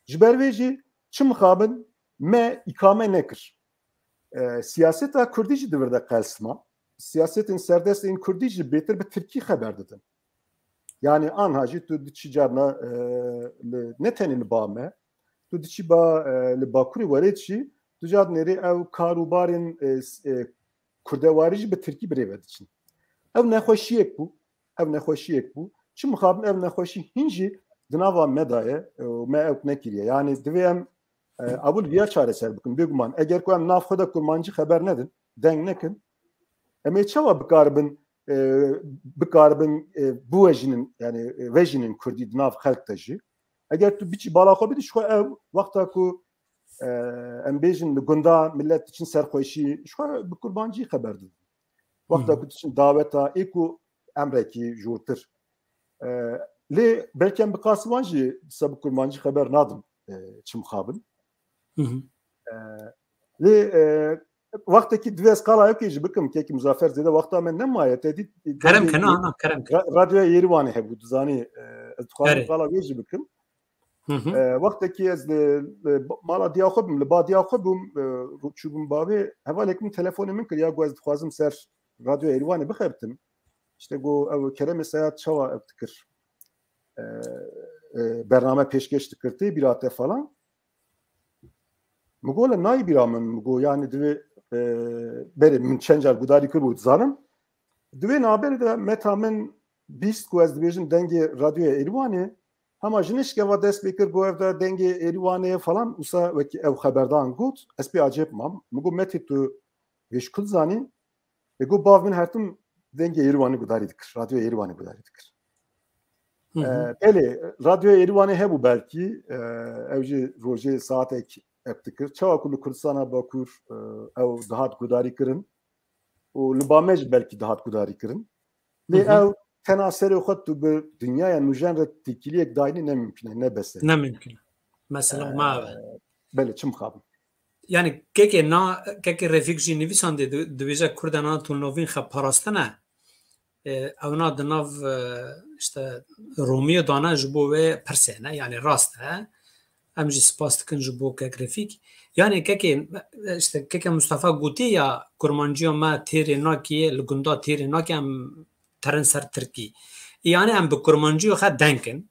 Ji ber vê jî çi mixabin me îkame nekir. E, siyaseta Kurdî jî di vir de qelsima. Siyasetên serdest ên Kurdî jî bêtir bi tirkî xeber didin. Yani anha jî tu diçî carna, e, li, ne tenê li ba me, tu diçî ba, e, li Bakurê Welêt jî, tu ca dinêrî ew kar û barên, e, s-, e, kurdewarî jî bi tirkî birêve diçin. Ew nexweşiyek bû, ew nexweşiyek bû. Çi mixabin ev nexweşî hîn jî di nava me de ye, e, û me ew nekiriye. Yani divê em, e, ewil viya çareser bikin. Bêguman, eger ku em nav xwe de kurmancî xeber nedin, deng nekin, em ê çawa bikaribin, e, bikaribin, e, biwejînin, yani, e, vejînin kurdî di nav xelk de jî? Eger tu biçî bala xwe bidî, ji xwe ew wexta ku, e, em bêjin li gunda millet diçin ser xweşî, ji xwe bi kurmancî xeber didin. Wexta ku diçin daweta, ê ku emrekî jûrtir. E, lê belkî em bi qasî wan jî dîsa bi kurmancî xeber nadin, e, çi mixabin. E, lê, e, wextekî divê ez qala yekê jî bikim, kekî Muzaffer zêde wexta me nemaye, te dît, kerem ke, na, na, kerem ke. Ra-, Radyoya Êrîwanê hebû, dizanî, e, ez dixwazim qala wê jî bikim. E, wextekî ez li, li mala diya xwe bûm, li ba diya xwe bûm, e, çûbûm bavê, hevalek min telefonê min kir, ya got ez dixwazim ser Radyoya Êrîwanê bixebitim. İşte got ew Keremê Seyad çawa ew dikir? E, e, bername pêşkêş dikir tê bîra te falan. Min got le nayê bîra min, min got yani divê, e, berê min çend car gudarî kiribû dizanim. Di wê navberê de meta min bîst ku ez dibêjim dengê Radyoya Êrîwanê, hema ji nişkeva dest pê kir, got ev de dengê Êrîwanê falan, wisa wekî ew xeberdan got, ez pê acêb mam. Min got metê tu vê ji ku dizanî? Ê got bav min her tim dengê Êrîwanê gudarî dikir, Radyoya Êrîwanê gudarî dikir. Hı hı. E, belê, Radyoya Êrîwanê hebû belkî, e, ew jî rojê saetek ev dikir. Çawa ku li Kurdistana Bakur, e, ew dihat gudarî kirin û li ba me jî belkî dihat gudarî kirin. Lê ew tena serê xwe tu bi dinyaya nûjen re têkiliyek dayînî ne mimkun e, ne bes e. Ne mimkun e. Mesela ma ev e. Belê, çi mixabin. Yani kekê na, kekê Refîk jî nivîsandê di-, dibêje Kurda na tu novîn xe parastine. E, ew na di nav, e, işte Romiyê dane ji bo wê pirsê ne, yani rast e. Em jî spas dikin ji bo kek Refîk. Yanê kekê, işte keke Mustafa gotî ya kurmanciya me têrê nakê, li gunda têrê nakê, em terin ser tirkî. Yanê em bi kurmanciya xwe deng in.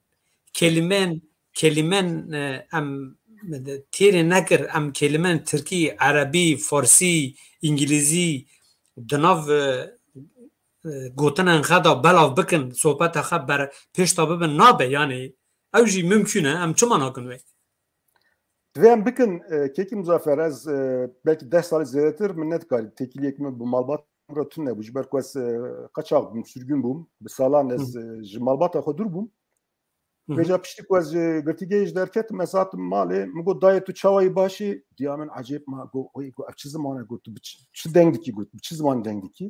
Kelîmen, kelîmen, e, em têrê nekir, em kelîmen tirkî, erebî, farsî, îngilîzî di nav, e, e, gotinên xwe de belav bikin, sohbeta xwe ber pêş de bibin, nabe yanê. Ew jî mimkûn e, em çima nakin wê? Divê em bikin, e, kekî Muzaffer, ez, e, belkî deh salî zêdetir min nedikarî têkiliyek min bi malbat min re tune bû. Ji ber ku ez, e, qaçax bûm, sürgün bûm. Bi salan ez, Hı. e, ji malbata xwe dûr bûm. Hı hı. Vêca piştî ku ez ji girtîgehê ji derketim, ez hatim malê, min got, "Dayê, tu çawa yî, baş î?" Diya min ecêb ma, got, "Oy," got, "ev çi ziman e?" Got, "Tu bi çi, çi deng dikî?" Got, "Bi çi ziman deng dikî?"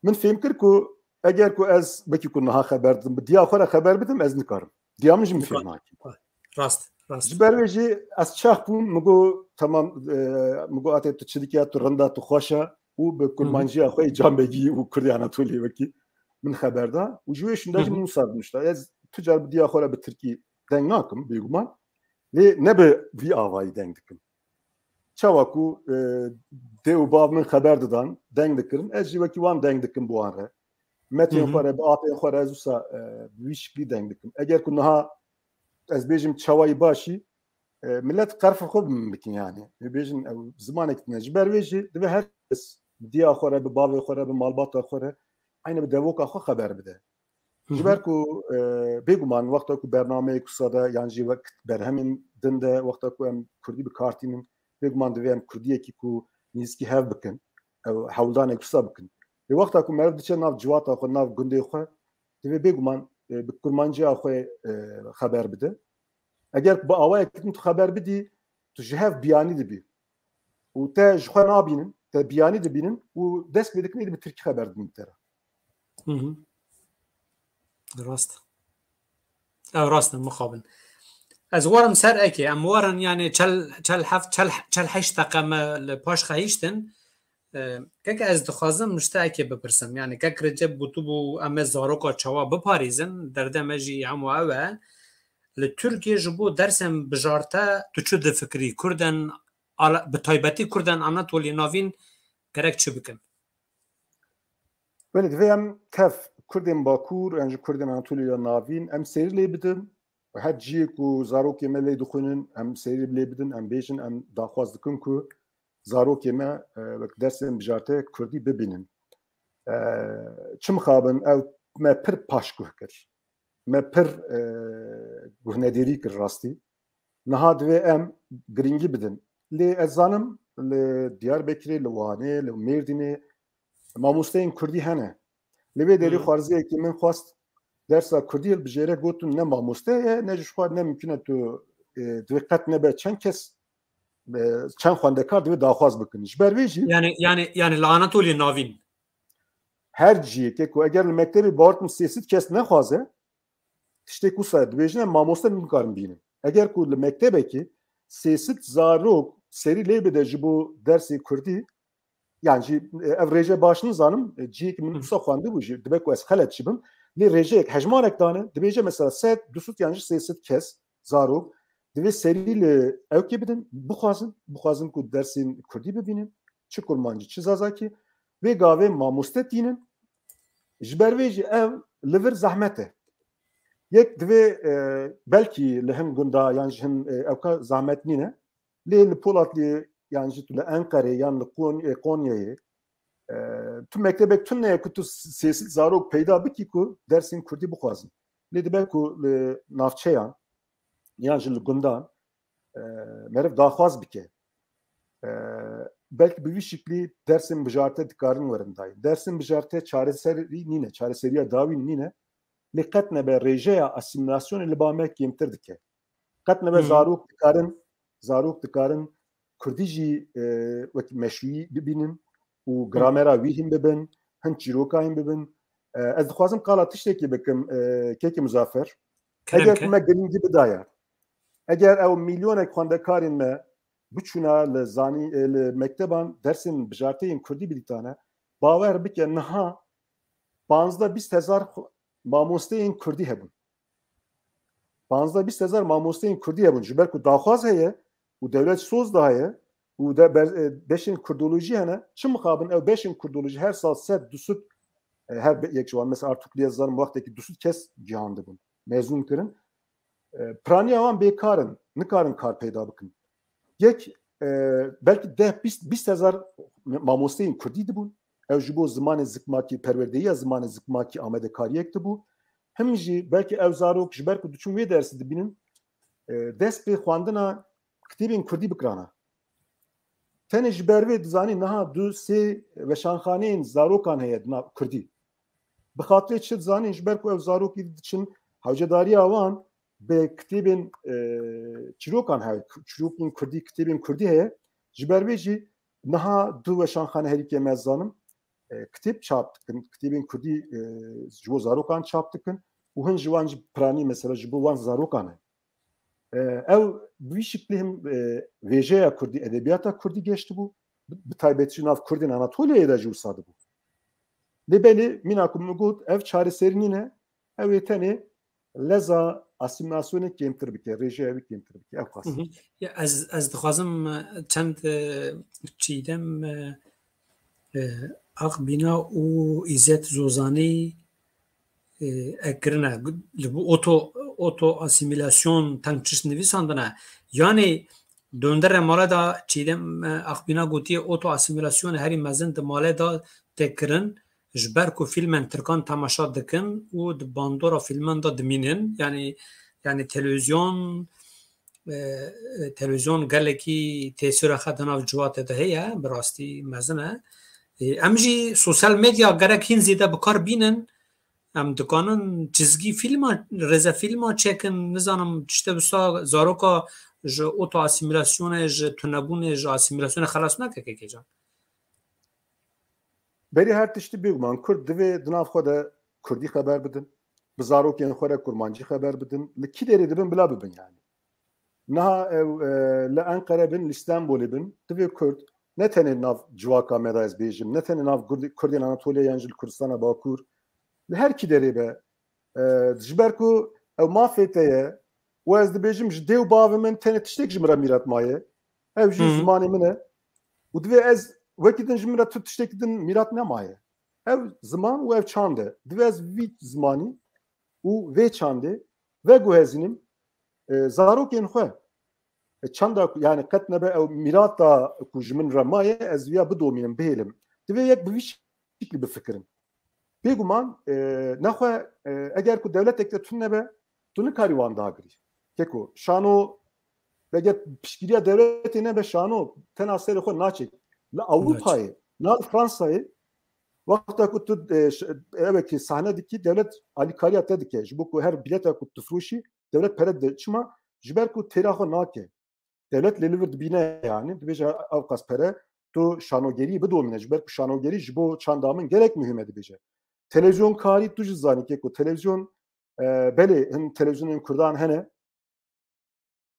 Min fêm kir ku eger ku ez wekî ku niha xeber didim, bi diya xwe re xeber bidim, ez nikarim. Diya min jî min fêm Nikare. nake. Rast, rast. Ji ber wê jî ez çax bûm, min got, "Temam, e, min got, Atê, tu çi dikî, tu rind e, tu xweş e." Û bi Hı hı. kurmanciya xwe yê Can Begî û Kurdê Anatoliyê wekî min xeber da. Û ji wê şûnde Hı jî hı. min wisa binuşta. Ez tu car bi diya xwe re bi tirkî deng nakim, bêguman. Lê ne bi vî avayî deng dikim. Çawa ku, e, dê û bav min xeber didan, deng dikirin, ez jî wekî wan deng dikim bi wan re. Metên Hı hı. xwe re, bi apên xwe re ez wisa, e, bi wî şiklî deng dikim. Eger ku niha ez bêjim çawa yî, baş î, e, milet qerfa xwe bi min bikin yani. Em bêjin ew zimanek tune. Ji ber wê jî divê her kes bi diya xwe re, bi bavê xwe re, bi malbata xwe re, eyne bi devoka xwe xeber bide. Hı Ji hı. ber ku, e, bêguman wexta ku bernameyek wisa de yan jî wek berhemên din de wexta ku em kurdî bi kar tînin, bêguman divê em kurdiyekî ku nêzîkî hev bikin, ew hewldanek wisa bikin. Lê wexta ku meriv diçe nav civata xwe, nav gundê xwe, divê bêguman, e, bi kurmanciya xwe, e, xeber bide. Eger bi awayekî din tu xeber bidî, tu ji hev biyanî dibî. Û te ji xwe nabînin, te biyanî dibînin û dest pê dikin êdî bi tirkî xeber didin te re. Hı hı. Rast. Ew rast e, mixabin. Ez werim ser ekê, em werin yani çel, çel heft, çel, çel heşt deqe me li paş xehiştin. E, keke ez dixwazim ji te ekê bipirsim. Yani kek Recep gotibû em ê zaroka çawa biparêzin, derdê me jî hemû ew e. Li Tirkiyê ji bo dersên bijarte tu çi difikirî? Kurdên ala-, bi taybetî Kurdên Anatoliyê Navîn gerek çi bikin? Belê divê em tev Kurdên Bakur, em ji Kurdên Anatoliya Navîn, em serî lê bidin. Her cihê ku zarokê me lê dixwînin, em serî lê bidin, em bêjin, em daxwaz dikin ku zarokê me, e, wek dersên bijarte Kurdî bibînin. E, çi mixabin, ew me pir paşguh kir. Me pir, e, guhnedêrî kir rastî. Niha divê em girîngî bidin. Lê ez zanim li Diyarbekirê, li Wanê, li Mêrdînê mamosteyên Kurdî hene. Li vê derî Hmm. xwarziyekî min xwest dersa Kurdî hilbijêre, gotin ne mamoste ye, ne ji xwe ne mimkun e tu, e, divê qet nebe çend kes, e, çend xwendekar divê daxwaz bikin. Ji ber vê jî Yani, yani, yani li Anatoliya Navîn. Her ciyekê ku eger li mektebê bawer dikim sê sed kes nexwaze, tiştê ku se dibêjin em mamoste nikarin bînin. Eger ku li mektebekê sê sed zarok serî lê bide ji bo dersê Kurdî, yan jî, e, ev rêje baş nizanim, e, ciyekî min Hı. wisa xwendibû jî, dibe ku ez xelet jî bim. Lê rêjeyek hejmarek dane, dibêje mesela sed, du sed yan jî sê sed kes, zarok, divê serî li ewkê bidin, bixwazin, bixwazin ku dersên Kurdî bibînin, çi kurmancî, çi zazakî, vê gavê mamoste tînin, ji ber vê jî ev li vir zehmet e. Yek divê, e, belkî li hin gunda yan ji hin, e, ewka zehmet nîne. Lê li Polatiyê yan jî tu li Enqerê yan li Kon-, e, Konyayê, e, tu mektebek tune ye ku tu sê sed zarok peyda bikî ku dersên Kurdî bixwazin. Lê dibe ku li navçeyan yan jî li gundan, e, meriv daxwaz bike. E, belkî bi vî şiklî dersên bijarte dikarin werin dayîn. Dersên bijarte çareserî nîne, çareseriya dawîn nîne. Lê qet nebe rêjeya asîmîlasyonê li ba me kêmtir dike. Qet nebe Hmm. zarok dikarin, zarok dikarin Kurdî jî, e, wek meşrûyî bibînin û Hmm. gramera wî hîn bibin, hin çîroka hîn bibin. E, ez dixwazim qala tiştekî bikim, e, kekî Muzaffer. Kerem Eger ke. ku me girîngî bidaya, eger ew milyonek xwendekarên me biçûna li zanî-, e, li mekteban dersên bijarteyên Kurdî bidîtane, bawer bike niha panzdeh bîst hezar xwe-, mamosteyên Kurdî hebûn. panzdeh bîst hezar mamosteyên kurdî hebûn. Ji ber ku daxwaz heye û dewlet soz da heye û de ber-, e, beşên kurdolojî hene, çi mixabin ew beşên kurdolojî her sal sed, du sed, e, her be-, yek ji wan, mesela Artukluya zanim wextekî du sed kes gihandibûn, mezûn kirin. E, piraniya wan bêkar in, nikarin kar peyda bikin. Yek, e, belkî deh, bîst, bîst hezar mamosteyên kurdî dibûn. Ew ji bo zimanê zikmakî, perwerdeyiya zimanê zikmakî amadekariyek dibû. Him jî belkî ew zarok ji ber ku diçûn wê dersî dibînin, e, dest pê xwendina kitêbên kurdî bikirana. Tenê ji ber vê dizanî niha du sê weşanxaneyên zarokan heye di nav kurdî. Bi xatirê çi dizanîn, ji ber ku ew zarokî diçin hewcedariya wan bi kitêbên, e, çîrokan heye, çîrokên kurdî, kitêbên kurdî heye. Ji ber vê jî niha du weşanxane herî kêm ez zanim, e, kitêb çap dikin, kitêbên kurdî, e, ji bo zarokan çap dikin û hin ji wan jî piranî mesela ji bo wan zarokan e. E, ew bi vî şiklî him, e, vêjeya kurdî, edebiyata kurdî geştibû, bi, bi taybetî jî nav kurdên Anatoliyayê de jî wisa dibû. Lê belê mîna ku min got, ev çareserî nîne, ew ê tenê leza asîmîlasyonê kêmtir bike, rêjeya wî kêmtir bike, ew qas. Hı hı. Ya ez, ez dixwazim, e, çend, e, Çiğdem, e, e, Akbîna û Îzzet Zozanî, e, ek kirine. Li bu oto, oto asîmîlasyon teng çişt nivîsandine. Yanî dondere male da Çiğdem, e, Akbîna gotiye oto asîmîlasyon herî mezin di male da tê kirin. Ji ber ku fîlmên tirkan temaşa dikin û di bandora fîlman de dimînin, yanî, yanî televîzyon, e, e, televîzyon gelekî tesîra xwe di nav ciwatê de heye, bi rastî mezin e. E, em jî sosyal medya gerek hîn zêde bi kar bînin, em dikanin çizgî fîlma, rêzefîlma çêkin, nizanim tiştê wisa zaroka ji oto asîmîlasyonê, ji tunebûnê, ji asîmîlasyonê xelas nake, kekê can. Berî her tiştî bêguman Kurd divê di nav xwe de Kurdî xeber bidin, bi zarokên xwe re Kurmancî xeber bidin, li kî derê dibin bila bibin yani. Niha ew, e, li Enqere bin, li Stenbolê bin, divê Kurd ne tenê nav civaka me de ez bêjim, ne tenê nav Kurd-, Kurdên Anatoliya yan jî li Kurdistana Bakur, li her kî derê be, e, ji ber ku ew mafê te ye, û ez dibêjim ji dê û bavê min tenê tiştek ji min re mîrat maye, ew jî Hmm. zimanê min e. Û divê ez wekî din ji min re tu tiştekî din mîrat nemaye. Ew ziman û ev çand e. Divê ez vî zimanî û vê çandê veguhezînim, e, zarokên xwe. E, çanda ku, yani qet nebe ew mîrata ku ji min re maye, ez viya bidomînim, bihêlim. Divê yek bi vî şiklî bifikirin. Bêguman, e, nexwe, e, eger ku dewletek te tune be, tu nikarî wan dagirî. Keko, şano, eger piştgiriya dewletê nebe, şano tena serê xwe naçe. Li Ewropayê, na li Fransayê, wexta ku tu, e, ş-, ewekî sahne dikî, dewlet alîkariya te dike. Ji bo ku her bîleta ku tu firoşî, dewlet pere dide. Çima? Ji ber ku têra xwe nake. Dewlet lê li vir dibîne yani. Dibêje ew qas pere tu şanogeriyê bidomîne. Ji ber ku şanogerî ji bo çanda min gelek muhîm e dibêje. Televîzyon karî tu jî zanî keko televîzyon, e, belê hin televîzyonên Kurdan hene.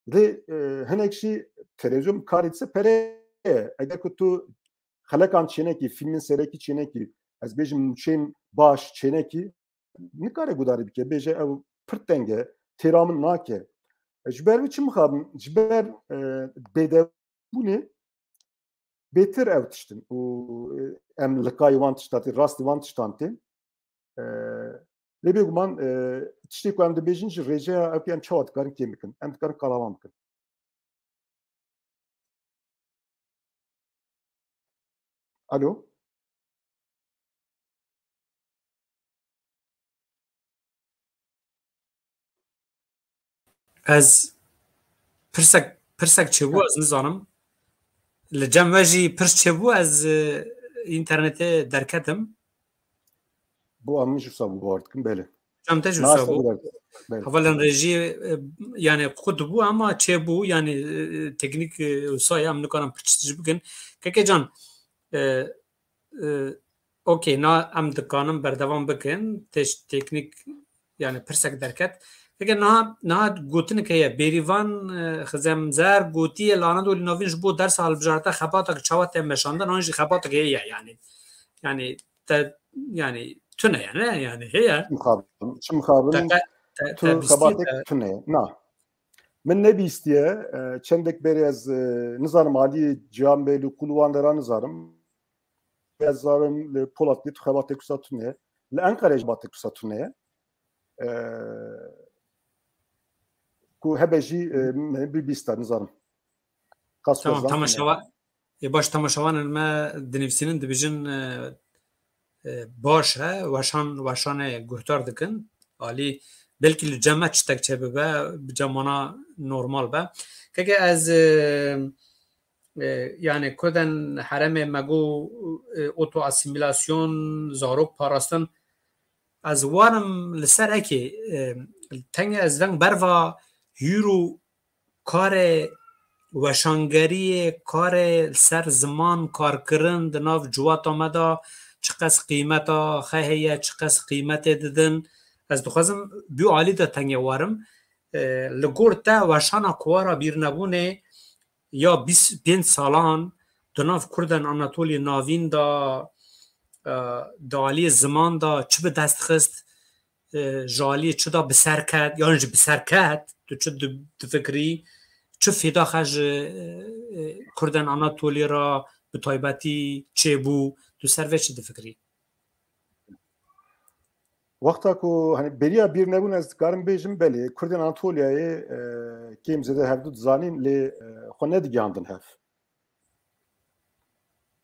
Lê, e, hinek jî televîzyon karî dise pere ye. Eger ku tu xelekan çênekî, fîlmên serekî çênekî, ez bêjim nûçeyên baş çênekî, nikare gudarî bike, bêje ew pir teng e, têra min nake. E, ji ber wî çi mixabin? Ji ber, e, bêdewbûnê bêtir ew tiştin û, e, em li kayê wan tişta tê, rastî wan tiştan tê. E, lê bêguman, e, tiştê ku em dibêjin ji rêjeya ew em çawa dikarin kêm bikin? Em dikarin qalawan bikin. Alo? Ez pirsek, pirsek çêbû, ez nizanim. Li cem we jî pirs çêbû, ez, e, înternetê derketim. Bo em jî wisa bawer dikim, belê. Cem te jî wisa bû. Hevalên rejiyê, e, yani qut bû ama çêbû, yani, e, teknîk, e, wisa ye, em nikarin pirs jî bikin. Keke can, e, e, okey, na em dikarin berdewam bikin. Teş-, teknîk, yani pirsek derket. Keke niha, niha gotinek heye. Bêrîvan, e, Xizemzer gotiye, li Anadolî Navîn ji bo dersa hilbijartin xebatek çawa tê meşandin, an jî xebatek heye yani. Yani te, yani tune yani, yani heye. Çi mixabin, çi mixabin. Deqe-, te, tu te bîstiye xebatek te tune. Na. Min nebîstiye, e, çendek berê ez, e, nizanim alî Cihan Bey li qûl wan dera nizanim. Ez zanim li Polat tu xebatek wisa tune. Li Enqerê jî xebatek wisa tune. E, ku hebe jî, e, me bibîsta nizanim. Qas Tamam, wezan tamaşewa-, ê baş temaşevanên me dinivîsînin, dibêjin, e, e, baş e, weşan, weşanê guhdar dikin. Alî, belkî li cem me çitek çêbibe, bi cem wana normal be. Keke ez, e, e, yani Kurden heremê me got, e, otoasîmîlasyon, zarok parastin, ez warim li ser ekê, e, tengê ez veng berva hîr û karê weşangeriyê, karê li ser ziman karkirin di nav civata me de çiqas qîmeta xwe heye, çiqas qîmetê didin. Ez dixwazim bî alî de tengê warim. E, li gor te weşana kuwara bîrnebûnê ya bîst pênc salan di nav Kurdan Anatoliyê Navîn de, e, di aliyê ziman de çi bi dest xist, e, ji aliyê çi de bi ser ket, yan jî bi ser ket, tu çi di-, difikirî, çi fêda xwe ji, e, Kurdan Anatoliyê re bi taybetî çêbû, tu ser vê çi difikirî? Wexta ku, hani, beriya bîrnebûn ez dikarim bêjim, belê, Kurdên Anatoliyayê, e, kêm zêde hevdu dizanîn, lê, e, xwe nedigihandin hev.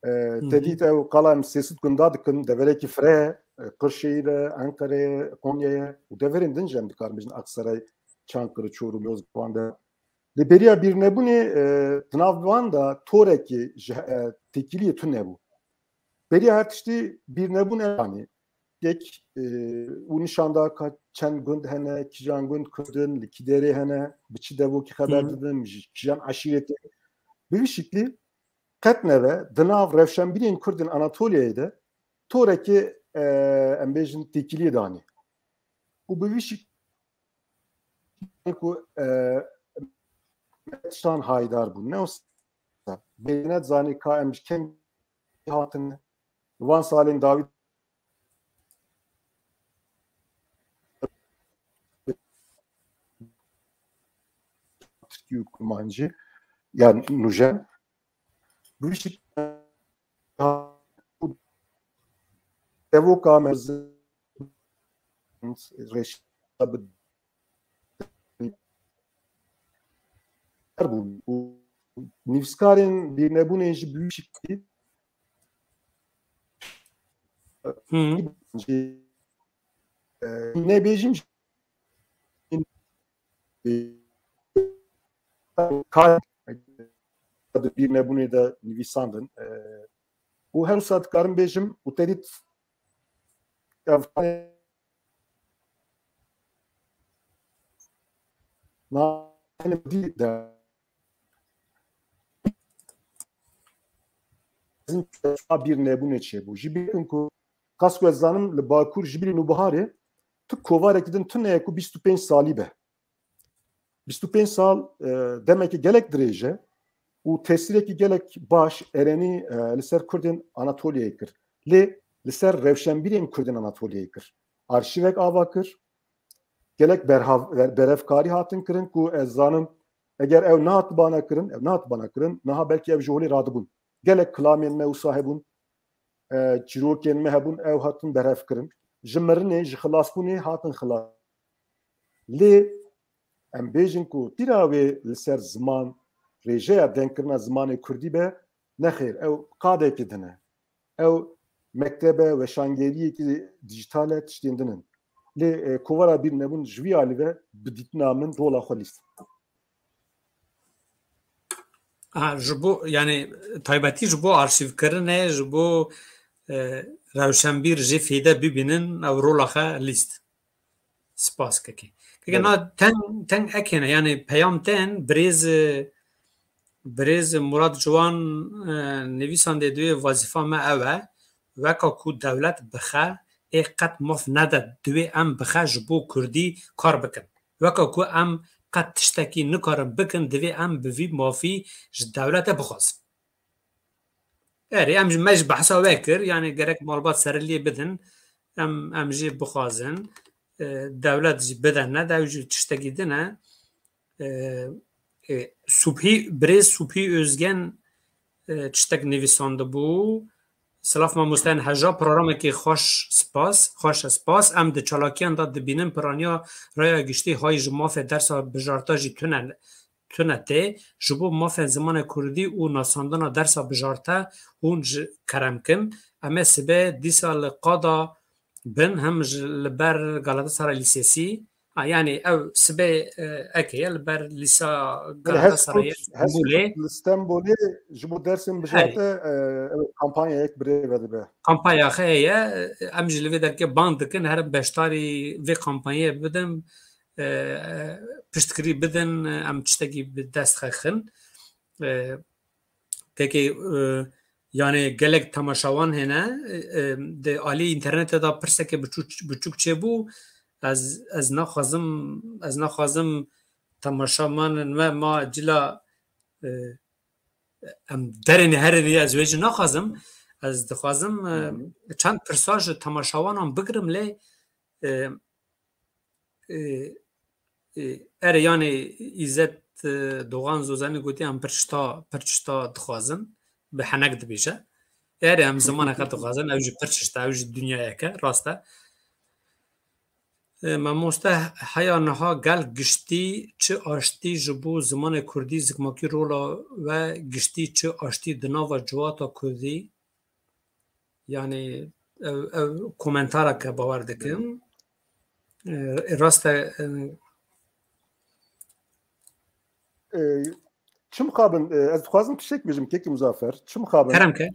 E, Hı hı. Te dît ew qala em sê sed gunda dikin, deverekî fireh, e, Qirşehîr e, Enqere, Konyayê û deverên din jî em dikarin bêjin Aksaray, Çankırı, Çorum, Yozgat, Van de. Lê beriya bîrnebûnê, e, di nav wan de torekê ji, e, têkiliyê tune bû. Beriya her tiştî bîrnebûn ev anî. Yek, e, û nîşan da ka çend gund hene, kîjan gund Kurd in, li kî derê hene, bi çi devokî xeber Hı hı. didin, ji kîjan eşîretê. Bi vî şiklî qet nebe di nav rewşenbîrên Kurd in Anatoliyayê de torekê, e, em bêjin têkiliyê danî. Û bi vî şiklî ku, e, tiştan haydar bûn. Ne wisa bêne zanî ka em ji kengî hatin. Wan salên dawî Tirkî û Kurmancî, yani nûjen. Bi vî şekilde devoka me reşa bi bûn û nivîskarên bîrnebûnê jî bi wî şekilî Hı. Jî, e, nebêjim jî, e, kar di bîrnebûnê de nivîsandin. E, û her wisa dikarim bêjim û te dît ev na de bîr nebûnê çêbû. Ji bîr ku qas ku ez zanim li Bakur ji bîrî Nûbiharê tu kovarekî din tune ye ku bîst û pênc salî be. Bîst û pênc sal, e, demekî gelek dirêj e û tesîrekî gelek baş erenî, e, li ser Kurdên Anatoliyayê kir. Lê li ser rewşenbîrên Kurdên Anatoliyayê kir. Arşîvek ava kir. Gelek berhav-, ber-, berevkarî hatin kirin ku ez zanim eger ew nehatibana kirin, ew nehatibana kirin, niha belkî ew ji holê radibûn. Gelek kilamên me wisa hebûn, e, çîrokên me hebûn, ew hatin berhev kirin. Ji mirinê, ji xilasbûnê hatin xilas. Lê em bêjin ku tîra wê li ser ziman, rêjeya dengkirina zimanê kurdî be, nexêr, ew qadekî din e. Ew mektebe, weşangeriyekî dîjîtal e, tiştên din in. Lê, e, kovara bîr nebûn ji vî alî ve bi dîtina min rola xwe lîst. Ha, ji bo, yani, taybetî ji bo arşîvkirinê, ji bo, e, rewşenbîr jê fêde bibînin, ew rola xwe lîst. Spas kekê. Kekê, belê, na teng, teng ekê ne, yani peyam tên, birêz, e, birêz Murat Ciwan, e, nivîsandê, divê wezîfa me ew e, weka ku dewlet bixe, ê qet maf nede, divê em bixe ji bo kurdî kar bikin. Weka ku em qet tiştekî nikarin bikin, divê em bi vî mafî ji dewlete bixwazin. Erê, em ji, me ji behsa we kir, yani gerek malbat serê lê bidin, em, em jê bixwazin. e, dewlet jî bide nede, ew jî tiştekî din e. E, e, Subhî, birêz Subhî Özgen, e, tiştek nivîsandibû. Silav mamoste, heja programekî xweş, spas, xweş e, spas. Em di çalakiyan de dibînin piraniya raya giştî hay ji mafê dersa bijarta jî tune, tune tê. Ji bo mafên zimanê kurdî û nasandina dersa bijarte hûn ji kerem kin. Em ê sibe dîsa li qada bin, hem ji li ber Galatasaray Lîsesî. Ha, yani ev sibê, e, eke ye li ber Lîsa Galatasaray Stenbolê. Li Stenbolê ji bo dersên bijarte, e, ew kampanyayek bi rê ve dibe. Kampanya heye, em jî li vê derkê bang dikin, herin beşdarî vê kampanyayê bidin, e, piştgirî bidin, em tiştekî bi dest xwe xin. E, Kekê, e, yani gelek temaşawan hene, e, e, di alî înternetê de pirseke biçûk, biçûk çêbû. Ez, ez naxwazim, ez naxwazim temaşamanên me ma cila, e, em derên herin, ez wê jî naxwazim. Ez dixwazim, e, Hı hı. çend pirsa ji temaşawanan bigirim lê, e, e, e, erê, yani Îzzet, e, Doğan Zozenî gotî, em pir tişta, pir tişta dixwazin, bi henek dibêje. Erê, em zimaneke dixwazin, ew jî pir tişta, ew jî dinyayeke, rast e. E, mamoste, heya niha gel giştî çi aştî ji bo zimanê kurdî, zikmakî rola we giştî çi aştî di nava civata kurdî? Yani ev, ev komentareke bawer dikim. E, rast e, e, E, çi mixabin, e, ez dixwazim tiştek bêjim, kekî Muzaffer. Çi mixabin? Kerem ke.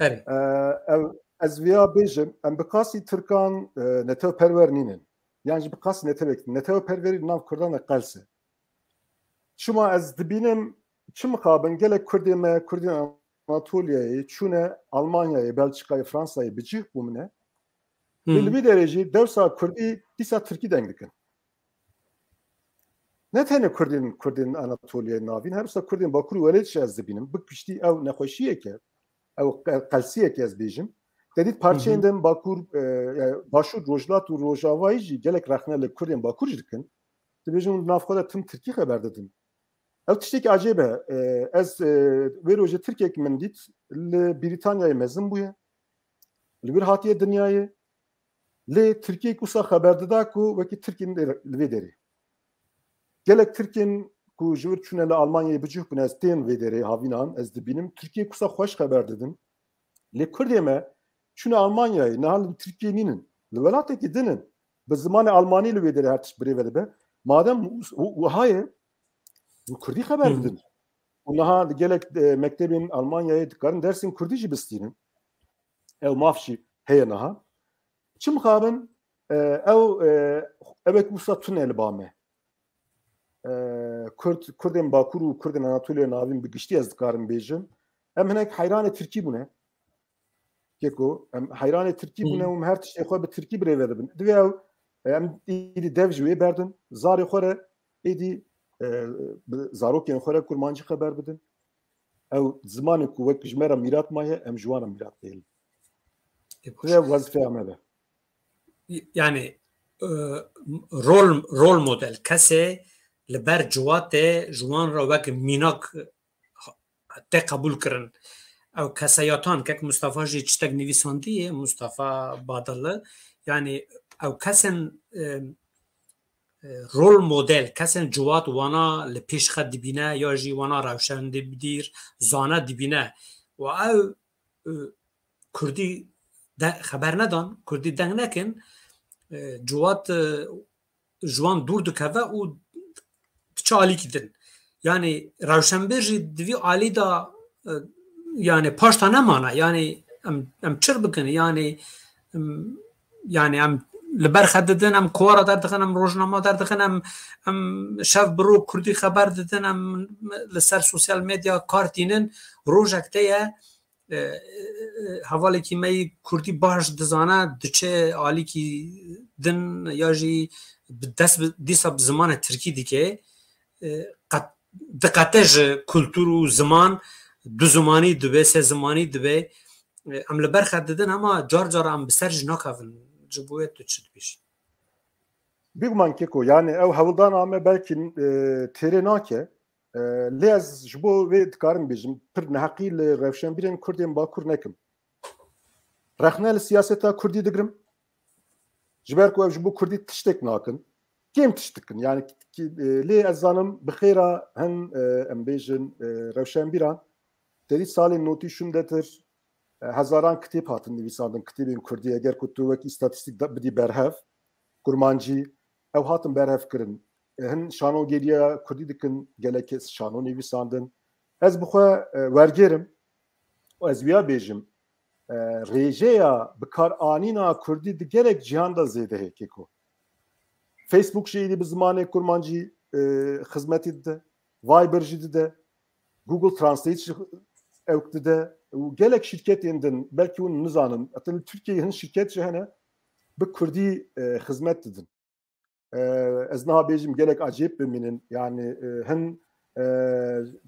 Erê. E, ev, ez vêya bêjim, em bi qasî Tirkan, e, netewperwer nînin. Yan jî bi qasî netewek, netewperwerî nav Kurdan de qels e. Çima ez dibînim, çi mixabin, gelek Kurdê me, Kurdên Anatoliyayê çûne Almanyayê, Belçikayê, Fransayê bi cih bûmine. Lê li vî derê jî dewsa Kurdî dîsa Tirkî deng dikin. Ne tenê Kurdên, Kurdên Anatoliyayê navîn, her wisa Kurdên Bakur û Welêt jî ez dibînim. Bi giştî ew nexweşiyeke, ew qe-, qelsiyeke ez bêjim. Te dît parçeyên din Bakur, e, yani Başûr, Rojhilat û Rojavayî jî gelek rexne li Kurdên Bakur jî dikin. Dibêjin hûn di nav xwe de tim Tirkî xeber didin. Ew tiştekî acêb e. E, ez, e, vê rojê Tirkek min dît li Brîtanyayê mezin bûye. Li wir hatiye dinyayê. Lê Tirkiyek wisa xeber dida ku wekî Tirkên li vê derê. Gelek Tirkên ku ji wir çûne li Almanyayê bi cih bûne, ez tên vê derê havînan, ez dibînim. Tirkiyek wisa xweş xeber didin. Lê Kurdê me çûne Almanyayê, niha li Tirkiyê nînin. Li welatekî din in. Bi zimanê Almanî li wê derê her tişt bi rê ve dibe. Madem wi-, wi-, wiha ye, bi Kurdî xeber bidin. Û niha li gelek, e, mektebên Almanyayê dikarin dersên Kurdî jî bistînin. Ew maf jî heye niha. Çi mixabin, e, ew, e, ewek wisa tune li ba me. E, Kurd, Kurdên Bakur û Kurdên Anatoliya Navîn bi giştî ez dikarim bêjim. Em hinek heyranê Tirkî bûne. Keko, em heyranê Tirkî bûne û em her tiştê xwe bi Tirkî bi rê ve dibin. Divê ew, e, em êdî dev ji wê berdin. Zarê xwe re êdî, e, bi zarokên xwe re kurmancî xeber bidin. Ew zimanê ku wek ji me re mîrat maye, em ji wan re mîrat dihêlin. Ê, baş. Divê wezîfeya me be. Yani, e, rol, rol model, kesê li ber ciwatê ji wan re wek mînak tê qebûl kirin. Ew keseyatan, kek Mustafa jî tiştek nivîsandiye, Mustafa Badili, yani ew kesên, e, e, rol model, kesên ciwat wana li pêş xwe dibîne ya jî wana rewşenbîr, zane dibîne. Û ew, e, Kurdî de xeber nedan, Kurdî deng nekin, e, ciwat, e, ji wan dûr dikeve û diçe alîkî din. Yani rewşenbîr jî di vî alî de, e, yani paşta nemane. Yani em, em çir bikin. Yani em, yani em li ber xwe didin, em kovara derdixin, em rojnama derdixin, em, em şev bi roj Kurdî xeber didin, em li ser sosyal medya kar tînin. Rojek te ye, e, e, e, hevalekî me yî Kurdî baş dizane, diçe alîkî din ya jî bi dest bi, dîsa bi zimanê Tirkî dike. E, qet-, diqete ji kultur û ziman, du zimanî dibe, sê zimanî dibe. E, em li ber xwe didin, hema car car em bi ser jî nakevin. Ji bo wê tu çi dibêjî? Bêguman Keko, yani ew hewldana me belkî e, têrê nake. E, lê ez ji bo wê dikarim bêjim, pir neheqî li rewşenbîrên Kurdên Bakur nekim. Rexne li siyaseta Kurdî digirim. Ji ber ku ew ji bo Kurdî tiştek nakin. Kêm tişt dikin. Yani ki- e, lê ez zanim bi xêra hin e, em bêjin e, rewşenbîran. Te dî salên notî şûndetir e, hezaran kitêb hatin nivîsandin, kitêbên Kurdî. Eger ku tu wek îstatîstîk da- bidî berhev, kurmancî, ew hatin berhev kirin. E, hin şanogeriya Kurdî dikin, gelek kes şano nivîsandin. Ez bi xwe e, wergêrim û ez wiya bêjim, e, rêjeya bikaranîna Kurdî di gelek cîhan de zêde heye, Keko. Facebook jî êdî bi zimanê kurmancî e, xizmetî dide, Viber jî dide, Google Translate jî ewk dide û gelek şîrketên din, belkî hûn nizanin, heta li Tirkiyeyê hin şîrket jî hene bi Kurdî e, xizmet didin. E, ez niha bêjim gelek acêb bimînin, yani e, hin e,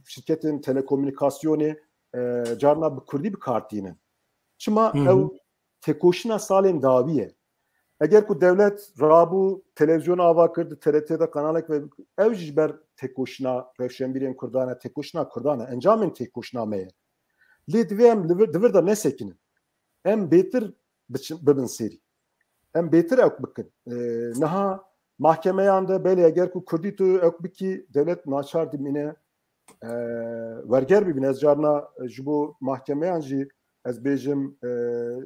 şîrketên telekomûnîkasyonê e, carna bi Kurdî bi kar tînin. Çima? Hı hı. Ew têkoşîna salên dawî ye. Eger ku dewlet rabû televîzyon ava kir, di T R T de kanalek ve, ew jî ji ber têkoşîna rewşenbîrên Kurdan e, têkoşîna Kurdan e, encamên têkoşîna me ye. Lê divê em li vir, di vir de nesekinin. Em bêtir biçin, bibin serî. Em bêtir ewk bikin. E, niha mahkemeyan de belê eger ku Kurdî tu ewk bikî, dewlet naçar dimîne e, werger bibîne. Ez carna e, ji bo mahkemeyan jî ez bêjim e,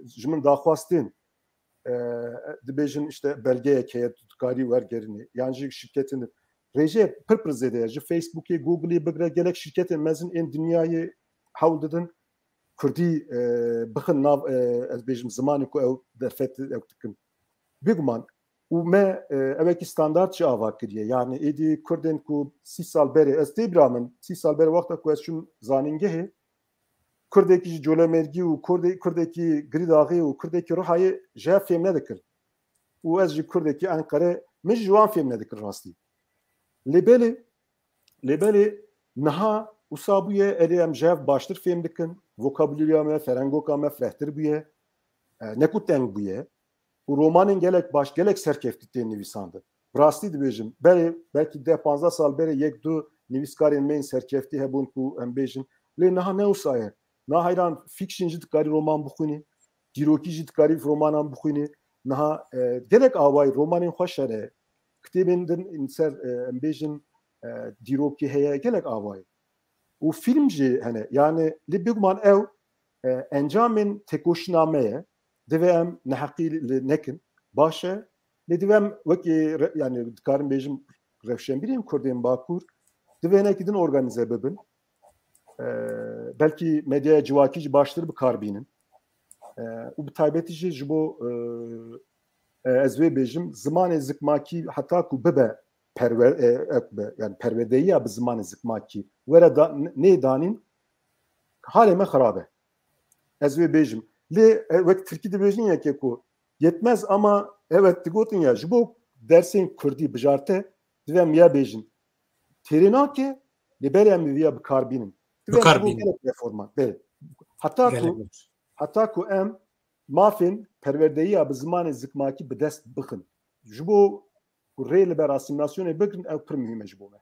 ji min daxwaz tên. E, dibêjin işte belgeyek heye, tu dikarî wergerînî. Yan jî şirketên rêje pir pir zêde ye. Ji Facebookê, Googleê bigire gelek şirketên mezin ên dinyayê hewl didin Kurdî e, bixin nav, e, ez bêjim, zimanê ku ew derfet ew dikin. Bêguman û me e, ew wekî standart jî ava kiriye. Yani êdî Kurdên ku sî sal berê, ez tê bira min, sî sal berê wexta ku ez çûm zanîngehê, Kurdekî ji Colemêrgî û Kurdê-, Kurdekî Girîdaxê û Kurdekî Rihayê ji hev fêm nedikir. Û ez jî Kurdekî Enqere, min jî ji wan fêm nedikir rastî. Lê belê, lê belê niha wisa bûye, erê em ji hev baştir fêm dikin, vokabularya me, ferengoka me firehtir bûye, e, ne ku teng bûye. Û romanên gelek baş, gelek serkeftî tên nivîsandin. Bi rastî dibêjim, berê, belkî deh panzdeh sal berê yek du nivîskarên me yên serkeftî hebûn ku em bêjin. Lê niha ne wisa ye. Niha heyran fiction jî dikarî roman bixwînî, dîrokî jî dikarî romanan bixwînî. Niha e, gelek awayî romanên xweş hene. Kitêbên din ser e, em bêjin e, dîrokî heye, gelek awayî. Û fîlm jî hene. Yani lê bêguman ew e, encamên têkoşîna me ye. Divê em neheqî li nekin. Baş e. Lê divê em wekî re-, yani dikarim bêjim rewşenbîrên Kurdên Bakur divê hinekî din organîze bibin. E, belkî medyaya civakî jî baştir bi kar bînin. E, û bi taybetî jî ji bo e, e, ez wê bêjim, zimanê zikmakî heta ku bibe perwer-, e, e, be, yani perwerdeyiya bi zimanê zikmakî were da, n-, nêdanîn, halê me xirab e. Ez wê bêjim. Lê e, wek tirkî dibêjin yekê ku yetmez ama evet digotin ya, ji bo dersên kurdî bijarte divê em ya bêjin. Têrê nake, lê berê em viya bi kar bînin. Divê em ji bo gelek reforma. Belê. Heta ku, heta ku em mafên perwerdeyiya bi zimanê zikmakî bi dest bixin. Ji bo ku rê li ber asîmîlasyonê bigrin, ew pir muhîm e ji bo me.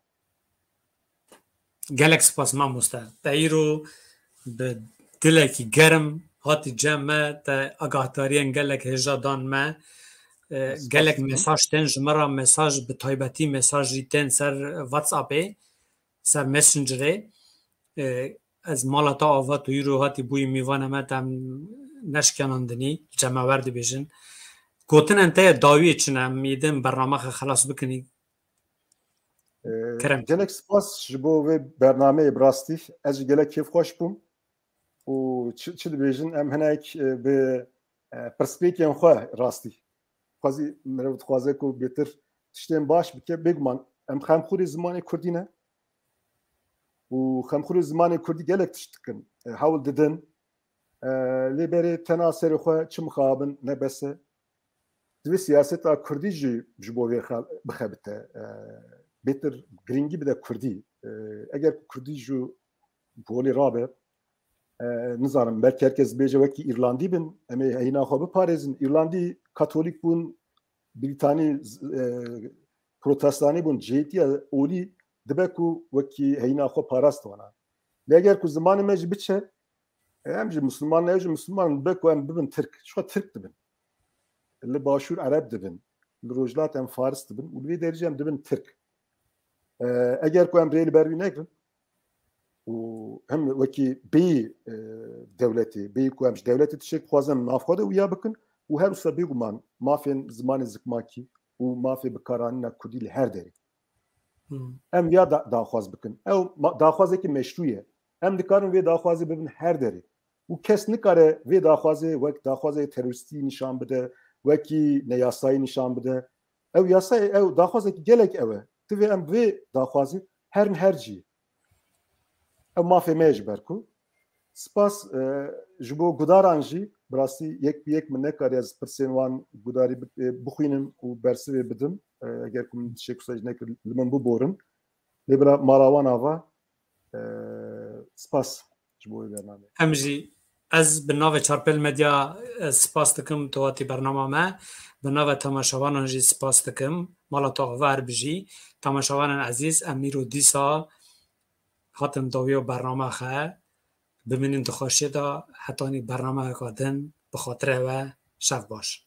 Gelek spas mamoste. Te îro bi dilekî germ hatî cem me, te agahdariyên gelek hêja dan me. E, gelek mesaj tên ji me re, mesaj, bi taybetî mesaj jî tên ser WhatsAppê, ser Messengerê. E, ez mala te ava, tu îro hatî bûyî mîvana me, te em neşkenandinî, cemawer dibêjin. Gotinên te yê dawiyê çi ne? Em êdin bername xwe xelas bikinî. Ee, Kerem. Gelek spas ji bo vê bernameyê, bi rastî ez jî gelek kêfxweş bûm û çi, çi dibêjin, em hinek e, bi e, pirsgirêkên xwe rastî. Xwezî mirov dixwaze ku bêtir tiştên baş bike, bêguman em xemxûrê zimanê kurdî ne û xemxûrê zimanê kurdî gelek tişt dikin. E, hewl didin. E, lê berê tena serê xwe çi mixabin ne bes e. Divê siyaseta kurdî jî ji bo vê xel-, bixebite. E, bêtir girîngî bide kurdî. E, eger ku kurdî ji holê rabe, e, nizanim, belkî herkes bêje wekî Îrlandî bin, em ê heyîna xwe biparêzin. Îrlandî katolîk bûn, Brîtanî, e, protestanî bûn, cihêtiye olî dibe ku wekî heyîna xwe parast wana. Lê eger ku zimanê me jî biçe, e, em jî Misliman ne, ew jî Misliman dibe ku em bibin Tirk. Çiqa Tirk dibin. Li Başûr Ereb dibin. Li Rojhilat em Faris dibin. Û li vê derê jî em dibin Tirk. E, eger ku em rê li ber wî negirin û hem wekî bêyî, e, dewletê, bêyî ku em ji dewletê tiştek bixwazin, em navxwe de wiya bikin û her wisa bêguman mafên zimanê zikmakî û mafê bikaranîna kurdî li her derê. Hmm. Em ya da, daxwaz bikin. Ew ma, daxwazekî meşrû ye. Em dikarin vê daxwazê bibin her derê. Û kes nikare vê daxwazê wek daxwazê terorîstî nîşan bide, wekî neyasayî nîşan bide. Ew yasayê, ew daxwazekî gelek ew e. Divê em vê daxwazê herin her cî. Ew mafê me ye ji ber ku. Spas, e, ji bo gudaran jî, bi rastî yek bi yek min nekariye ez pirsên wan gudarî bi-, e, bixwînim û bersivê bidim. E, eger ku min tiştek wisa jî nekir, li min biborin. Lê bila mala wan ava, e, spas ji bo wê bernameyê. Em jî, ez bi navê Çarpêl Medya, e, spas dikim, tu hatî bernama me. Bi navê temaşevanan jî spas dikim. Mala tu ava, her bijî. Temaşevanên ezîz, em îro dîsa hatin dawiya bernama xe. Bimînin di xweşiyê de, hetanî bernameyeka din, bi xatirê we, şev baş.